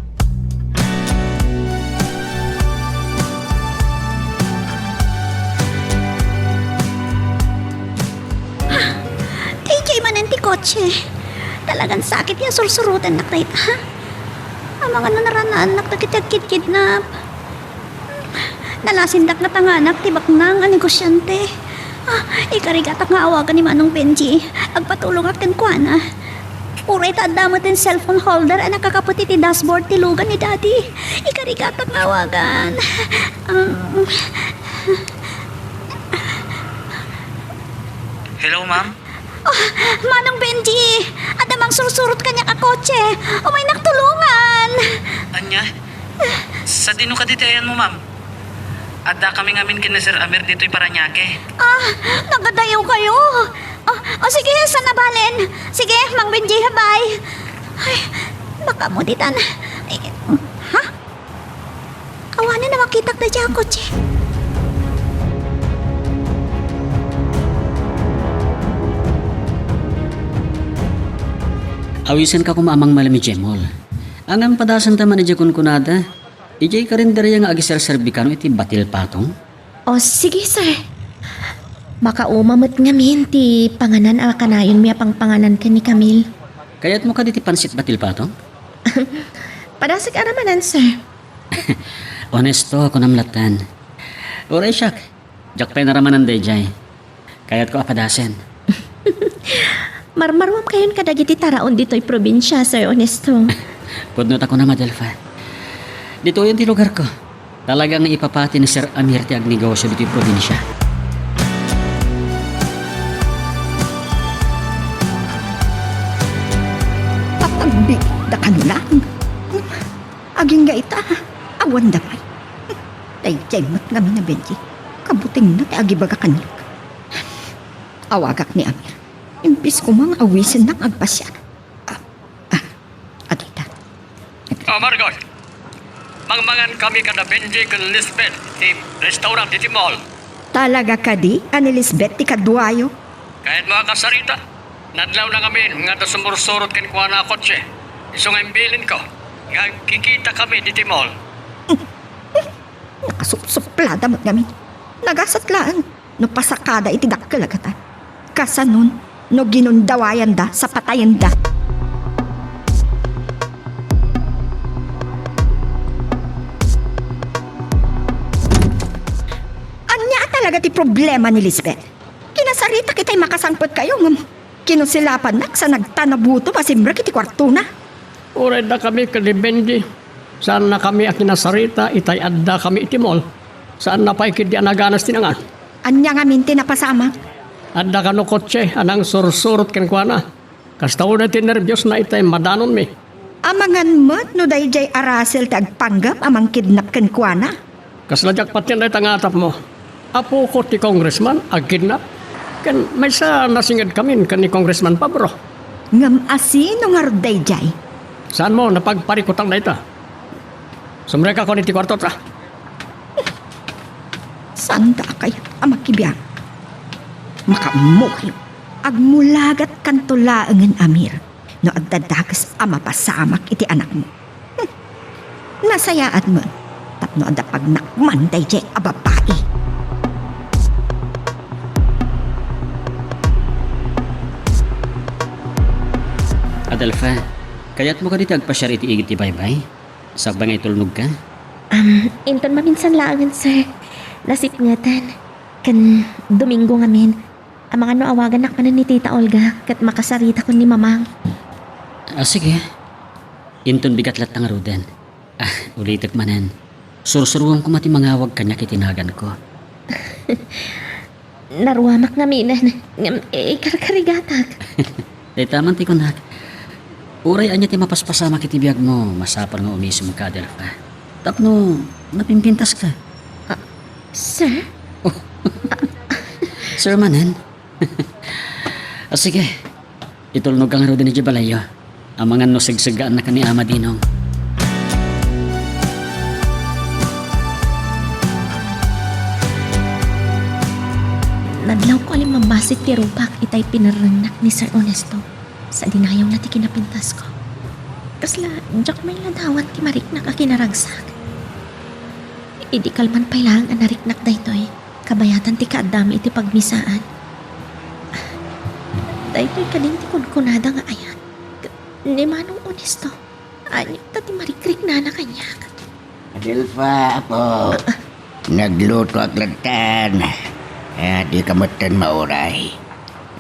Daydiay manen ti kotse. Talagan sakit ya sursurutennak dayta. Amangan no naranaannak dagiti agkidkidnap. Nalasindak nga tanganak ti baknang a negosiante. Ah, ikarigatak nga awagan ni Manong Benji. Agpatulongak kenkuana. Uray ta adda met ti cellphone holder a nakakaput iti dashboard ti lugan ni Daddy. Ikarigatak nga awagan. Um, Hello, ma'am? Oh, Manong Benji! Adda mangsursurot kaniak a kotse! Umaynak tulongan! Ania? Sadino kadi ti ayanmo, ma'am? Adda kami ngamin ken ni Sir Amir ditoy Parañaque. Ah, nagadayo kayo? Oh, oh, sige, saan a balen? Sige, Mang Benji, bye! Ay, makamuditan. Ay, ha? Awanen a makitak daydiay a kotse. Awisenka koma a mangmalem idiay mall. Ngem padasenta man idiay kunkunada, idiay karinderia nga agiserserbi kano iti batil patong? O, sige, sir. Makauma met ngamin ti panganan a kanayonmi a pangpanganan ken ni Camille. Kayatmo kadi ti pansit batil patong? Padasek a ramanan, sir. Honesto, kunam lattan. Uray siak, diak pay naramanan daydiay. Kayatko a padasen. Marmaruam kayon kadagiti taraon ditoy probinsia, Sir Honesto. Pudno ta kunam, Adelfa. Ditoyen ti lugarko. Talaga nga ipapati ni Sir Amir ti agnegosio ditoy probinsia. Papagbiitda kano lang. Agingga ita, awan damay. Daydiay met ngamin a Benji, kabutengna ti agibaga kaniak. Awagak ni Amir. Imbes koma nga awisennak nga agpasiar. Ah, ah, adita. Ah, Margot, mangmangan kami kada Benji ken Lisbeth ti restaurant iti mall. Talaga kadi a ni Lisbeth ti kaduayo? Kayatmo a kasarita? Nadlawna ngamin nga adda sumursurot kenkuana a kotse. Isu nga imbilinko nga agkikita kami diti mall. Nakasupsuplada met ngamin. Nagasat laeng no pasakada iti dakkel a gatan. Kasanon no ginundawayanda sa patayenda. Ania a talaga ti problema ni Lisbeth? Kinasaritak itay makasangpetkayo ngem kinusilapannak sa nagtanabutom a simrek iti kuartona. Uray dakami ken ni Benji, saannakami a kinasarita itay addakami iti mall. Saanna pay ketdi a naganas ti nangan. Ania ngamin ti napasamak? Adda kano kotse a nangsursurot kenkuana. Kasta unay ti nerbiosna itay madanonmi. Amangan met no daydiay a Russell ti agpanggep a mangkidnap kenkuana. Kasla diak patien dayta nga atapmo. Apoko ti congressman, agkidnap. Ken maysa nasingedkamin ken ni Congressman Pabro. Ngem asino ngarud daydiay? Saanmo, napagparikutang dayta. Sumrekakon iti kuarto, ta. Saandakayo a makibiag? Makaammokayo. Agmulagatkanto laengen, Amir, no adda dakes a mapasamak iti anakmo. Hmm. Nasayaat met tapno adda pagnakman daydiay a babai. Adelfa, kayatmo kadi ti agpasiar iti igid ti baybay? Sakbay nga itulnogka? Am, inton maminsan laengen, sir. Nasipngetan. Ken Domingo ngamin, amangan no awagannak manen ni Tita Olga ket makasaritakon ni Mamang. Ah, sige. Inton bigat latta ngaruden. Ah, ulitek manen. Sursuruem koma ti mangawag kaniak iti naganko. Naruamak ngaminen, ngem ikarkarigatak. Dayta man ti kunak. Uray ania ti mapaspasamak iti biagmo, masapul nga umisumka, Adelfa. Tapno napimpintaska. Ah, sir? Oh. Sir manen? Ah, sige. Itulnogka ngaruden idiay balayyo. Amangan no segseggaannaka ni Ama Dinong. Nadlawko a limmabassit ti rupak itay pinerrengnak ni Sir Ernesto. Sadinayawna ti kinapintasko. Kasla diak mailadawan ti mariknak a kinaragsak. Idi kalman pay laeng a nariknak daytoy, kabayatan ti kaaddami iti pagmisaan. Daytoy kadin ti kunkunada nga ayat. Ni Manong Ernesto, ania ta ti marikriknana kaniak? Adelfa, apo. Naglutoak lattan. Ah, dika metten mauray.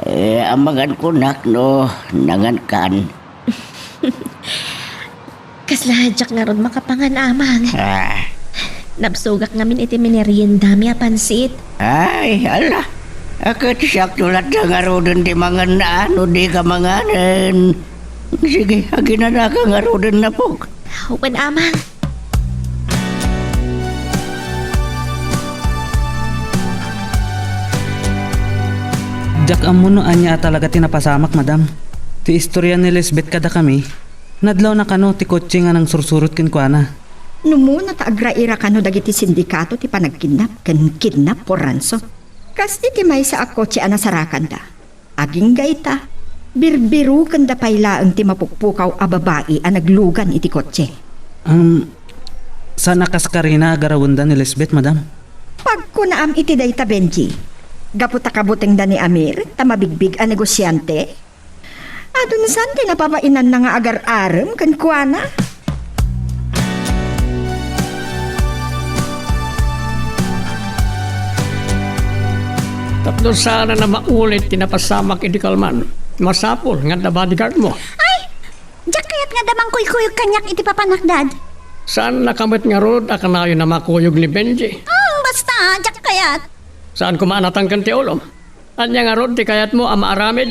Eh, amangan kunak no nangankan. Kasla diak ngarud makapangan, Amang. Ah. Nabsogak ngamin iti mineriendami a pansit. Ay, ala. A, ket siakto latta ngaruden ti mangan no dika manganen. Sige, aginanaka ngaruden, apok. Wen, Amang. Diak ammo no ania a talaga ti napasamak, madam. Ti istoria ni Lisbeth kadakami, nadlawna kano ti kotse nga nangsursurot kenkuana. Numuna ta agraira kano dagiti sindikato ti panagkidnap ken kidnap for ransom. Kas iti maysa a kotse a nasarakanda. Agingga ita, birbirukenda pay laeng ti mapukpukaw a babai a naglugan iti kotse. Um, saan a kas karina a garawenda ni Lisbeth, madam? Pagkunaam iti dayta, Benji. Gapu ta kabutengda ni Amir, ta mabigbig a negosiante, adun san ti napabainanna nga agar-arem kenkuana? Tapno saan a maulit ti napasamak idi kalman, masapul nga adda bodyguard mo. Ay! Diak kayat nga adda mangkuykuyog kaniak iti papanak, Dad. Saan naka met ngarud a kanayon a makuyog ni Benji? Hmm, basta, diak kayat. Saan koma a natangken ti ulom? Ania ngarud ti kayatmo a maaramid?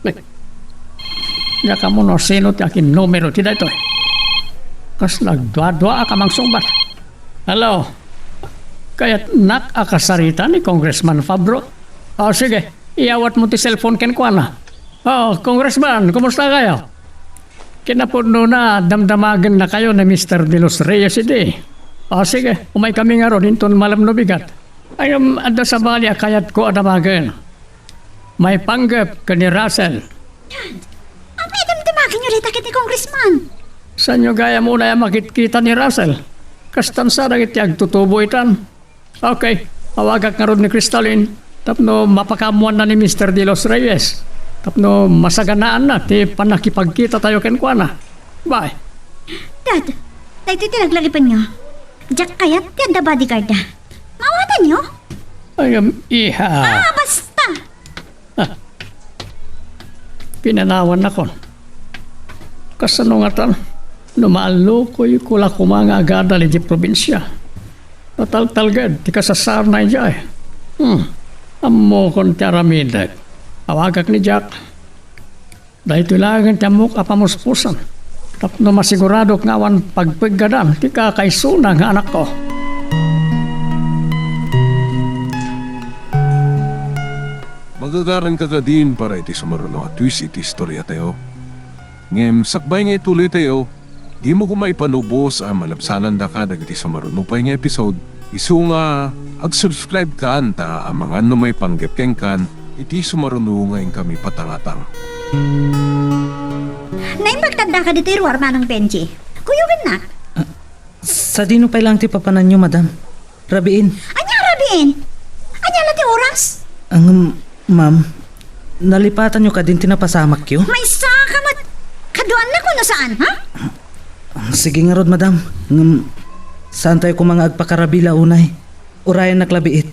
Ay, diak ammo no sino ti akinnumero ti daytoy. Kas nagduaduaak a mangsungbat. Hello? Kayatnak a kasarita ni Congressman Fabro? O, sige, iyawatmo ti cellphone kenkuana. O, Congressman, kumusta kayo? Kinapudnona, damdamagennakayo ni Mister De Los Reyes idi. O, sige, umaykami ngarud inton malem no bigat. Ay, um, adda sabali a kayatko a damagen. Maipanggep ken ni Russell. Dad, apay damdamagenyo dayta ket ni Congressman? Saanyo gayam unay a makitkita ni Russell? Kastan sa dagiti agtutubo itan. Okay, awagak ngarud ni Crystalline tapno mapakaammoanna ni Mister De Los Reyes tapno masaganaanna ti pannakipagkitatayo kenkuana. Bye. Dad, daytoy ti laglagipenyo. Diak kayat ti adda bodyguard-da. Maawatanyo? Ay, um, iha. Ah, basta! Ah. Pinanawannakon. Kasano ngatan no maallukoyko la koma nga agadal iti probinsia? Nataltalged ti kasasaadna idiay. Hmm. Ammokon ti aramidek. Awagak ni Jack. Daytoy laengen ti ammok a pamuspusan. tapno masiguradok nga awan pagpeggadan ti kakaisuna nga anakko. Magagaranka kadin para iti sumaruno a twist iti istoriatayo. Ngem sakbay nga ituloytayo, dimo koma ipanubos a malabsanandaka dagiti sumaruno pay nga episode, isu nga ag-subscribe kan ta amangan no maipanggep kenkan iti sumaruno nga inkami patangatang. Naimbag tadaka ditoy ruar, Manong Benji. Kuyogennak. Sadino pay laeng ti papananyo, madam? Rabiin. Ania rabiin? Ania la ti oras? Ang, ma'am, nalipatanyo kadin ti napasamakyo? Maysa ka met. Kaduanna kuno saan, ha? Sige ngarud, madam. Ngem, saantayo koma nga agpakarabi la unay. Urayennak la biit.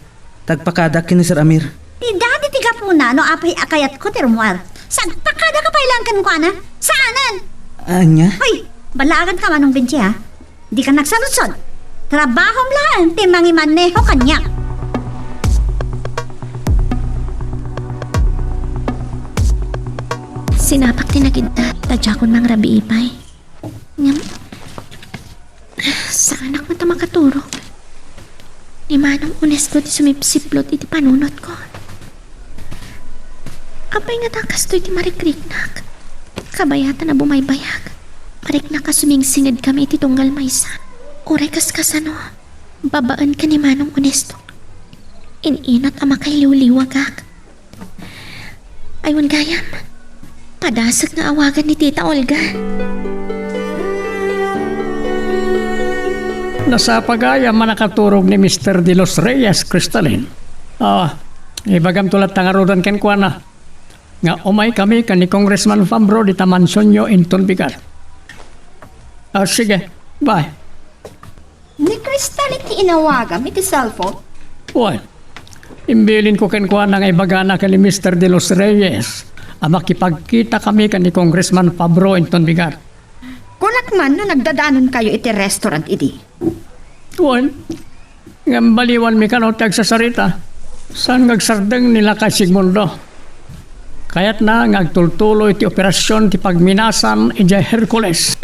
Tagpakadaak ken ni Sir Amir. Ti dadi ti gapuna no apay a kayatko ti rummuar. Sagpakadaka pay laeng kenkuana. Saanen? Ania? Hoy, balaganka, Manong Benji, ha? Dika nagsaludsod. Trabahom laeng ti mangimaneho kaniak. Sinapak ti nagidda, ta diakon mangrabii pay. Ngem, saanak met a makaturog. Ni Manong Onesto ti sumipsiplot iti panunotko. Apay ngata kastoy ti marikriknak? Kabayatan a bumaybayag. Mariknak a sumingsingedkami iti tunggal maysa. Uray kas kasano, babaen ken ni Manong Onesto. In-inat a makailiwliwagak. Ay, wen gayam, padasek nga awagan ni Tita Olga. Nasapa gayam a nakaturog ni Mister De Los Reyes, Cristalin. Ah, ibagamto latta ngaruden kenkuana nga umaykami ken ni Congressman Fabro dita mansionyo inton bigat. Ah, sige, bye. Ni Cristalin ti inawagam iti cellphone? Wen, imbilinko kenkuana nga ibagana ken ni Mister De Los Reyes a makipagkitakami ken ni Congressman Fabro inton bigat. Kunak man no nagdadanonkayo iti restaurant idi. Wen, ngem baliwanmi kano ti agsasarita. Saan nga agsardeng ni Lakay Sigmundo? Kayatna nga agtultuloy ti operasion ti pagminasan idiay Hercules.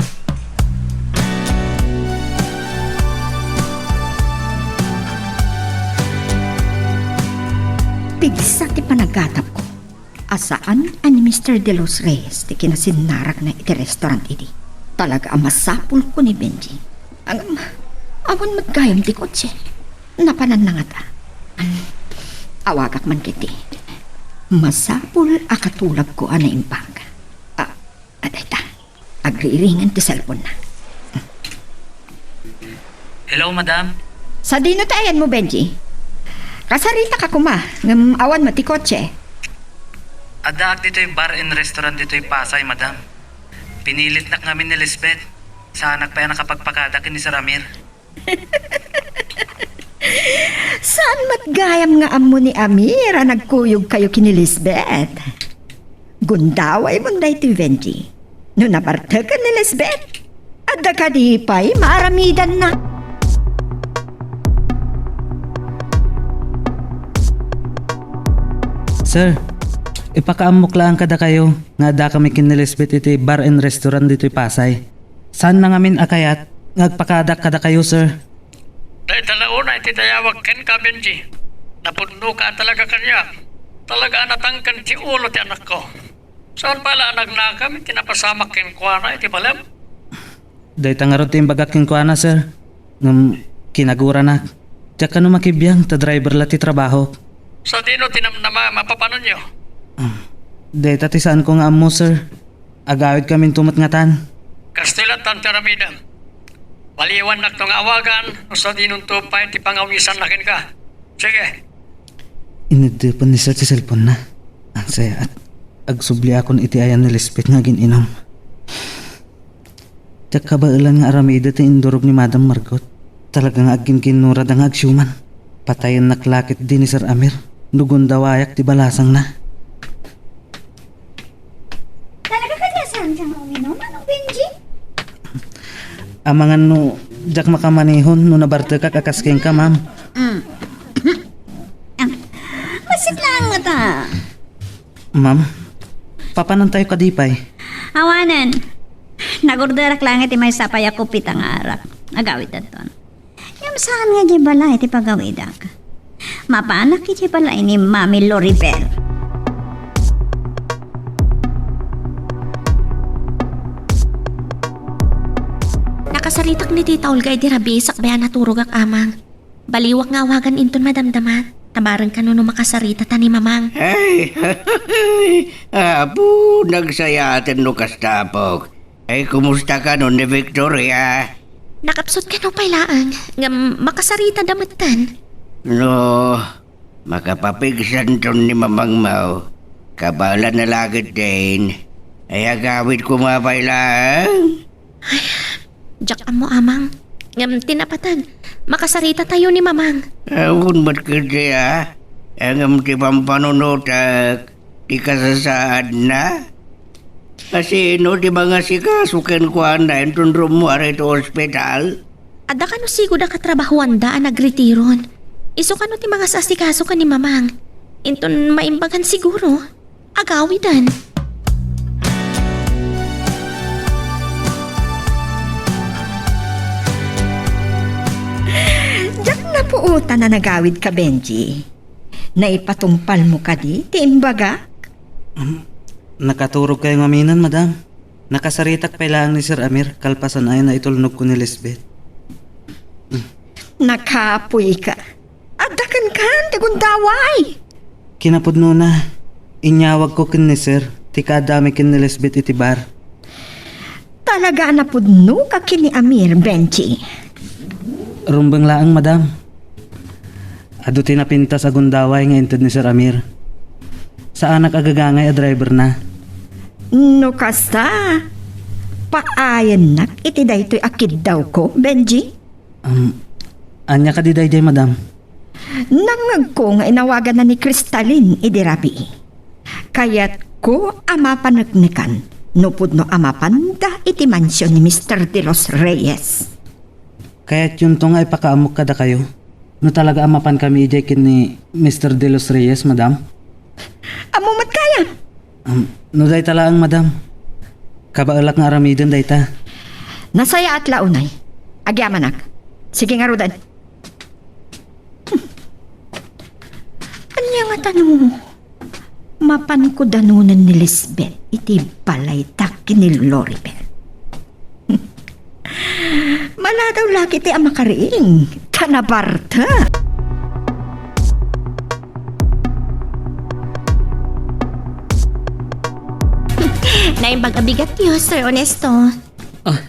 Pigsa ti panagatapko a saan a ni Mister De Los Reyes ti kinasinnarakna iti restaurant idi. Talaga a masapulko ni Benji. Ngem, awan met gayam ti kotse. Napananna ngata. Awagak man ketdi. Masapul a katulagko a naimbag. Ah, adayta. Agriringen ti cellphone-na. Hello, madam. Sadino ti ayanmo, Benji? Kasaritaka koma, ngem awan met ti kotse. Addaak ditoy bar and restaurant ditoy Pasay, madam. Pinilitnak ngamin ni Lisbeth. Saanak pay a nakapagpakada ken ni Sir Amir. Saan met gayam nga ammo ni Amir a nagkuyogkayo ken ni Lisbeth? Gundaway mon daytoy, Benji. No nabarteken ni Lisbeth, adda kadi pay maaramidanna. Sir, ipakaammok laeng kadakayo nga addakami ken ni Lisbeth iti bar and restaurant ditoy Pasay. Saanna ngamin a kayat nga agpakadak kadakayo, sir. Dayta la unay ti dayawak kenka, Benji. Napudnoka a talaga kaniak. Talaga a natangken ti ulo ti anakko. Saan pay la a nagnakam iti napasamak kenkuana iti balem? Dayta ngarud ti imbagak kenkuana, sir. Ngem kinaguranak. Diak kano makibiang ta driver la ti trabahok. Sadino ti namnama a mapapananyo? Ah, dayta ti saanko nga ammo, sir. Agawidkaminto met ngatan. Kastoy latta ti aramidem. Baliwannakto nga awagan no sadinonto pay ti pangawisanna kenka. Sige. Iniddepen ni sir ti cellphone-na. Ang sayaat. Agsubliakon iti ayan ni Lisbeth nga agin-inom. Diak kabaelan nga aramida ti indurog ni Madam Margot. Talaga nga agkinkinnurada nga agsiuman. Patayennak la ketdi ni Sir Amir no gundawayak ti balasangna. Talaga kadi a saanka nga uminom, Manong Benji? Amangan no diak makamanehon no nabartekak a kas kenka, ma'am. Mm. Ah, bassit laeng ngata. Ma'am, papanantayo kadi pay? Awanen. Nagorderak laeng iti maysa pay a kupita nga arak. Agawiddanton. Ngem saan nga idiay balay ti pagawidak. Mapanak idiay balay ni Mami Loribel. Nakasaritak ni Tita Olga idi rabii sakbay a naturogak, Amang. Baliwak nga awagan inton madamdama. Tabareng kano no makasarita ta ni Mamang. Ay, apo, nagsayaaten no kasta, apok. Ay, kumusta kano ni Victoria? Nakapsut kano pay laeng, ngem makasarita da metten. No, makapapigsanton ni Mamang mo. Kabaelan na la ketdin. Ay, agawid koma pay laeng. Ay, diak ammo, Amang. Ngem ti napateg, makasarita tayo ni Mamang. Awan met ketdi a. Ngem ti pampanunotek, ti kasasaadna? Asino ti mangasikaso kenkuana inton rummuar iti ospital? Adda kano sigud a katrabahoanda a nagretiron. Isu kano ti mangasasikaso ken ni Mamang. Inton maimbagan siguro. Agawiden. Diak napuotan a nagawidka, Benji. Naipatungpalmo kadi ti imbagak? Um, nakaturogkayo ngaminen, madam. Nakasaritak pay laeng ni Sir Amir kalpasan a naitulnogko ni Lisbeth. Nakaapuyka. Adda kenka ti gundaway. Kinapudnona, inyawagko ken ni Sir ti kaaddami ken ni Lisbeth iti bar. Talaga a napudnoka ken ni Amir, Benji. Rumbeng laeng, madam. Adu ti napintas a gundaway nga inted ni Sir Amir. Saanak a gagangay a driverna. No kasta, paayennak iti daytoy a kiddawko, Benji. Um, ania kadi daydiay, madam? Nangngegko nga inawaganna ni Cristalin idi rabii. Kayatko a mapaneknekan no pudno a mapanda iti mansion ni Mister De Los Reyes. Kayatyonto nga ipakaammok kadakayo no talaga a mapankami idiay ken ni Mister De Los Reyes, madam? Ammo met gayam. Um, no dayta laeng, madam. Kabaelak nga aramiden dayta. Nasayaat la unay. Agyamanak. Sige ngaruden. Ania ngata no mapanko danonen ni Lisbeth iti balayda ken ni Loribel? Maladaw la ketdi a makariing, ta nabarta. Naimbag a bigatyo, Sir Ernesto. Ah,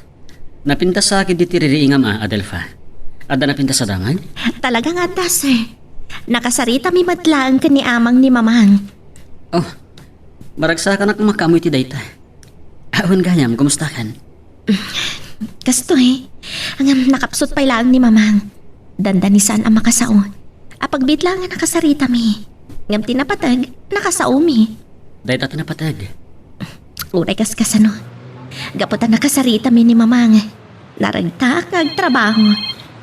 napintas sa akin diti ririingam a, Adelfa. Adda napintas a dangan? Talaga nga adda, sir. Nakasaritami met laeng ken ni Amang ni Mamang. Oh, maragsakanak makaammo iti dayta. Awan gayam, kumustakan? Kastoy, ngem nakapsut pay laeng ni Mamang. Dandani saan a makasao. Apagbiit laeng a nakasaritami. Ngem ti napateg, nakasaomi. Dayta ti napateg. Uray kaskasano. Gapu ta nakasaritami ni Mamang. Naragtaak nga agtrabaho.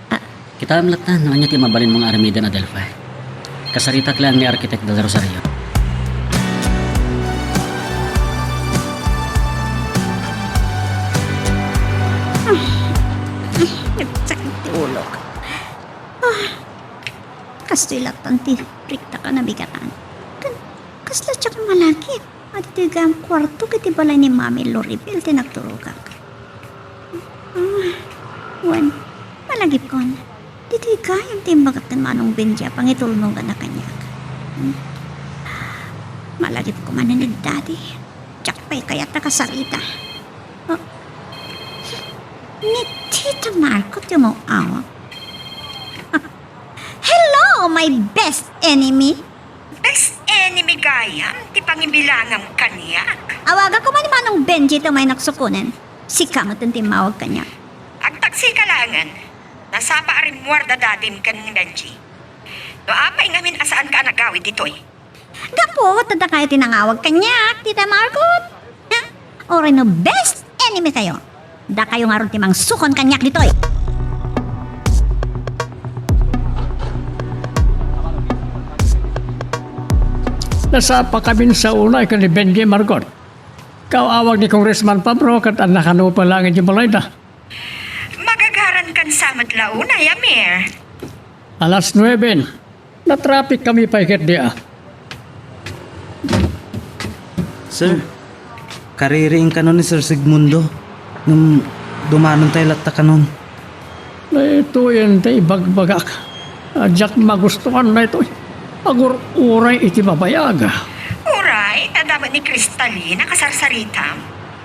Ah. Kitaem latta no ania ti mabalinmo nga aramiden, Adelfa. Kasaritak laeng ni Arkitek Del Rosario. Ay, ay, nagsakit ti ulok. Ah, kastoy lattan ti riktak a nabigatan. Ken, kasla diak malagip. Adtoy gayam kuartok iti balay ni Mami Loribel ti nagturogak. Ah, wen, malagipkon. Ditoy gayam ti imbagak ken Manong Benji a pangitulnoganna kaniak. Hmm. Malagipko manen ni Daddy. Diak pay kayat a kasarita. Oh. Ni Tita Marco ti umaw-awag. Hello, my best enemy! Best enemy gayam ti pangibilangam kaniak. Awagak koma ni Manong Benji ta umaynak sukonen. Sika met ti immawag kaniak. Agtaksika laengen. Nasapa a rimmuar da Dadim ken ni Benji. No apay ngamin a saanka a nagawid ditoy? Gapu ta dakayo ti nangawag kaniak, Tita Margot. Ha? Uray no best enemy kayo. Dakayo ngarud ti mangsukon kaniak ditoy. Nasapakamin sa unay ken ni Benji, Margot. Kaaw-awag ni Congressman Pabro ket adda kano pay laeng idiay balayda. Magagaran kan sa met la unay, Amir. Alas nuebe. Natraffic kami pay ketdi a. Sir, kaririing kano ni Sir Sigmundo ngem dumanontayo latta kanon. Daytoyen ti ibagbagak. A, diak magustuhan daytoy. Agur-uray iti babayag. Uray, adda met ni Crystalline a kasarsaritam.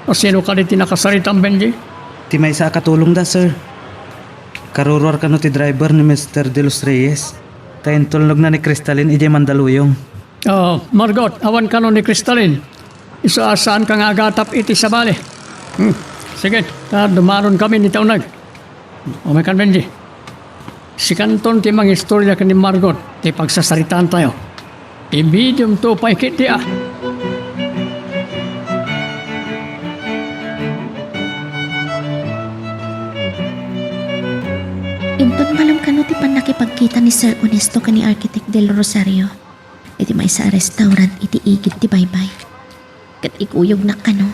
A, sino kadi ti nakasaritam, Benji? Ti maysa a katulongda, sir. Karuruar kano ti driver ni Mister De Los Reyes. Ta intulnogna ni Crystalline idiay Mandaluyong. Oh, Margot, awan kano ni Crystalline. Isu a saanka nga agatap iti sabali. Hmm. Sige, ta dumanon kami ni Taunag. Umaykan, Benji. Sikanton ti mangistorya ken ni Margot ti pagsasaritaantayo. Ibidiomto pay ketdi a. Inton malem kano ti pannakipagkita ni Sir Honesto ken ni Architect Del Rosario iti maysa a restaurant iti igid ti baybay. Ket ikuyognak kano.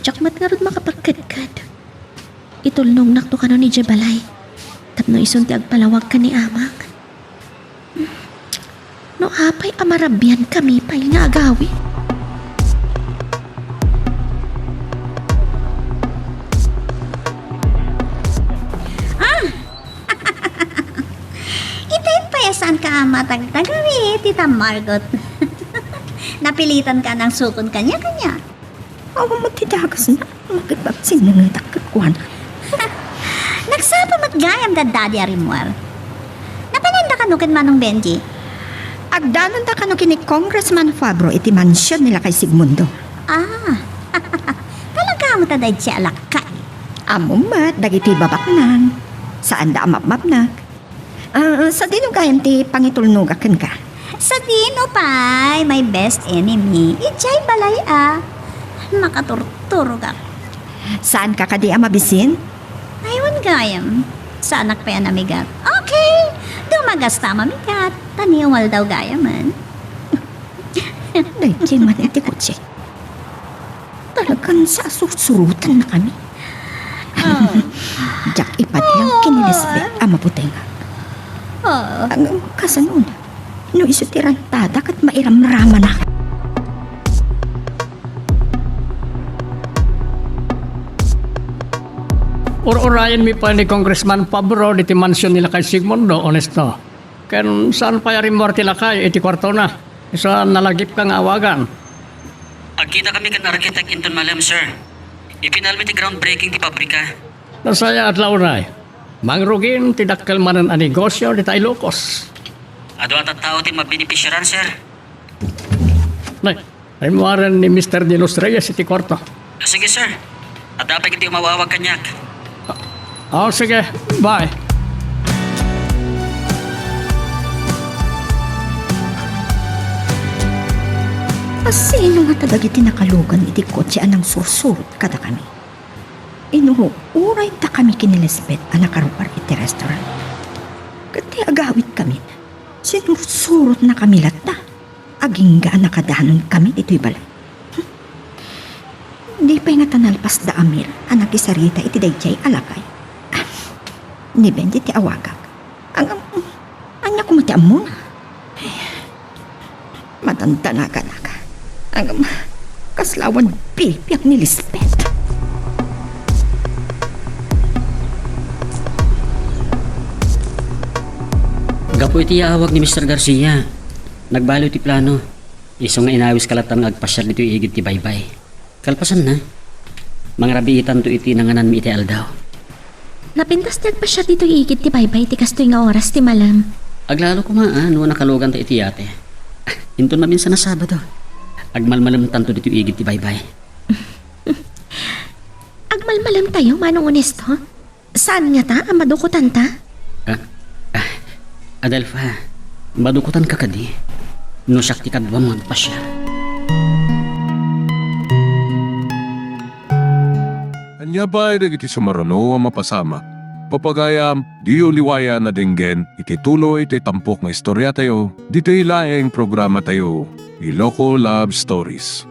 Diak met ngarud makapagkedked. Itulnognak to kanon idiay balay tapno isun ti agpalawag ken ni Amak. No apay a marabian kami pay nga agawid. Ah! Ita pay a saanka a matagtagaw, Tita Margot. Napilitanka a nangsukon kaniak, ania? Awan met ti dagasna, makipagsinaandak kenkuana. Nagsapa met gayam da Daddy a rimmuar. Napananda kano ken Manong Benji? Agdanonda kano ken ni Congressman Fabro iti mansion ni Lakay Sigmundo. Ah, talaga met a daydiay a lakay. Ammom met dagiti babaknang. Saanda a mapmapnak. Ah, sadino gayam ti pangitulnogak kenka? Sadino pay, my best enemy. Idiay balay a. Makaturturogak. Saanka kadi a mabisin? Ay, wen gayam. Saanak pay a namigat. Okay! Dumagasta a mamigat. Ta ni umaldaw gayamen. Daydiay man iti kotse. Talagan sasursurotanna kami. Ah. Diak ipadlaw ken ni Lisbeth a mabutengak. Ah. Ang, kasano na? No isu ti rantada ket mairamramanak. Ur-urayenmi pay ni Congressman Pabro diti mansion ni Lakay Sigmundo, Honesto. Ken saan pay a rimmuar ti lakay iti kuartona? Isu a nalagipka nga awagan. Agkitakami ken architect inton malem, sir. Ipinalmi ti groundbreaking ti pabrika. Nasayaat la unay. Mangrugin ti dakkel manen a negosio dita Ilocos. Adu a tattao ti mabenepisiaran, sir. Nay, rimmuaren ni Mister De Los Reyes iti kuarto. Sige, sir. Adda pay ketdi umaw-awag kaniak. Ah, oh, sige. Bye. Asino ngata dagiti nakalugan iti kotse a nangsursurot kadakami? Inuray dakami ken ni Lisbeth a nakaruar iti restaurant. Ket ti agawidkami, sinursurotnakami latta. Agingga a nakadanon kami ditoy balay. Di pay ngata nalpas da Amir a nakisarita iti daydiay a lakay. Ni Benji ti awagak. Ang, ania koma ti ammona? Madandanaganak. Ang, kasla awan bibiag ni Lisbeth. Gapu iti yaawag ni Mister Garcia, nagbaliw ti plano. Isu nga inawiska latta nga agpasiar ditoy igid ti baybay. Kalpasanna, mangrabiitanto iti nangananmi iti aldaw. Napintas ti agpasiar ditoy igid ti baybay iti kastoy nga oras ti malem. Aglalo koma a no nakaluganta iti yate. Inton maminsan a Sabado, agmalmalemtanto ditoy igid ti baybay. Agmalmalemtayo, Manong Onesto? Saan ngata a madukotanta? Ah, ah, Adelfa, madukotanka kadi no siak ti kaduam nga agpasiar? Ania pay dagiti sumaruno a mapasamak? Papagayam, diyo liwayan a denggen iti tuloy ti tampok nga istoriatayo ditoy laeng programatayo. Iloko Love Stories.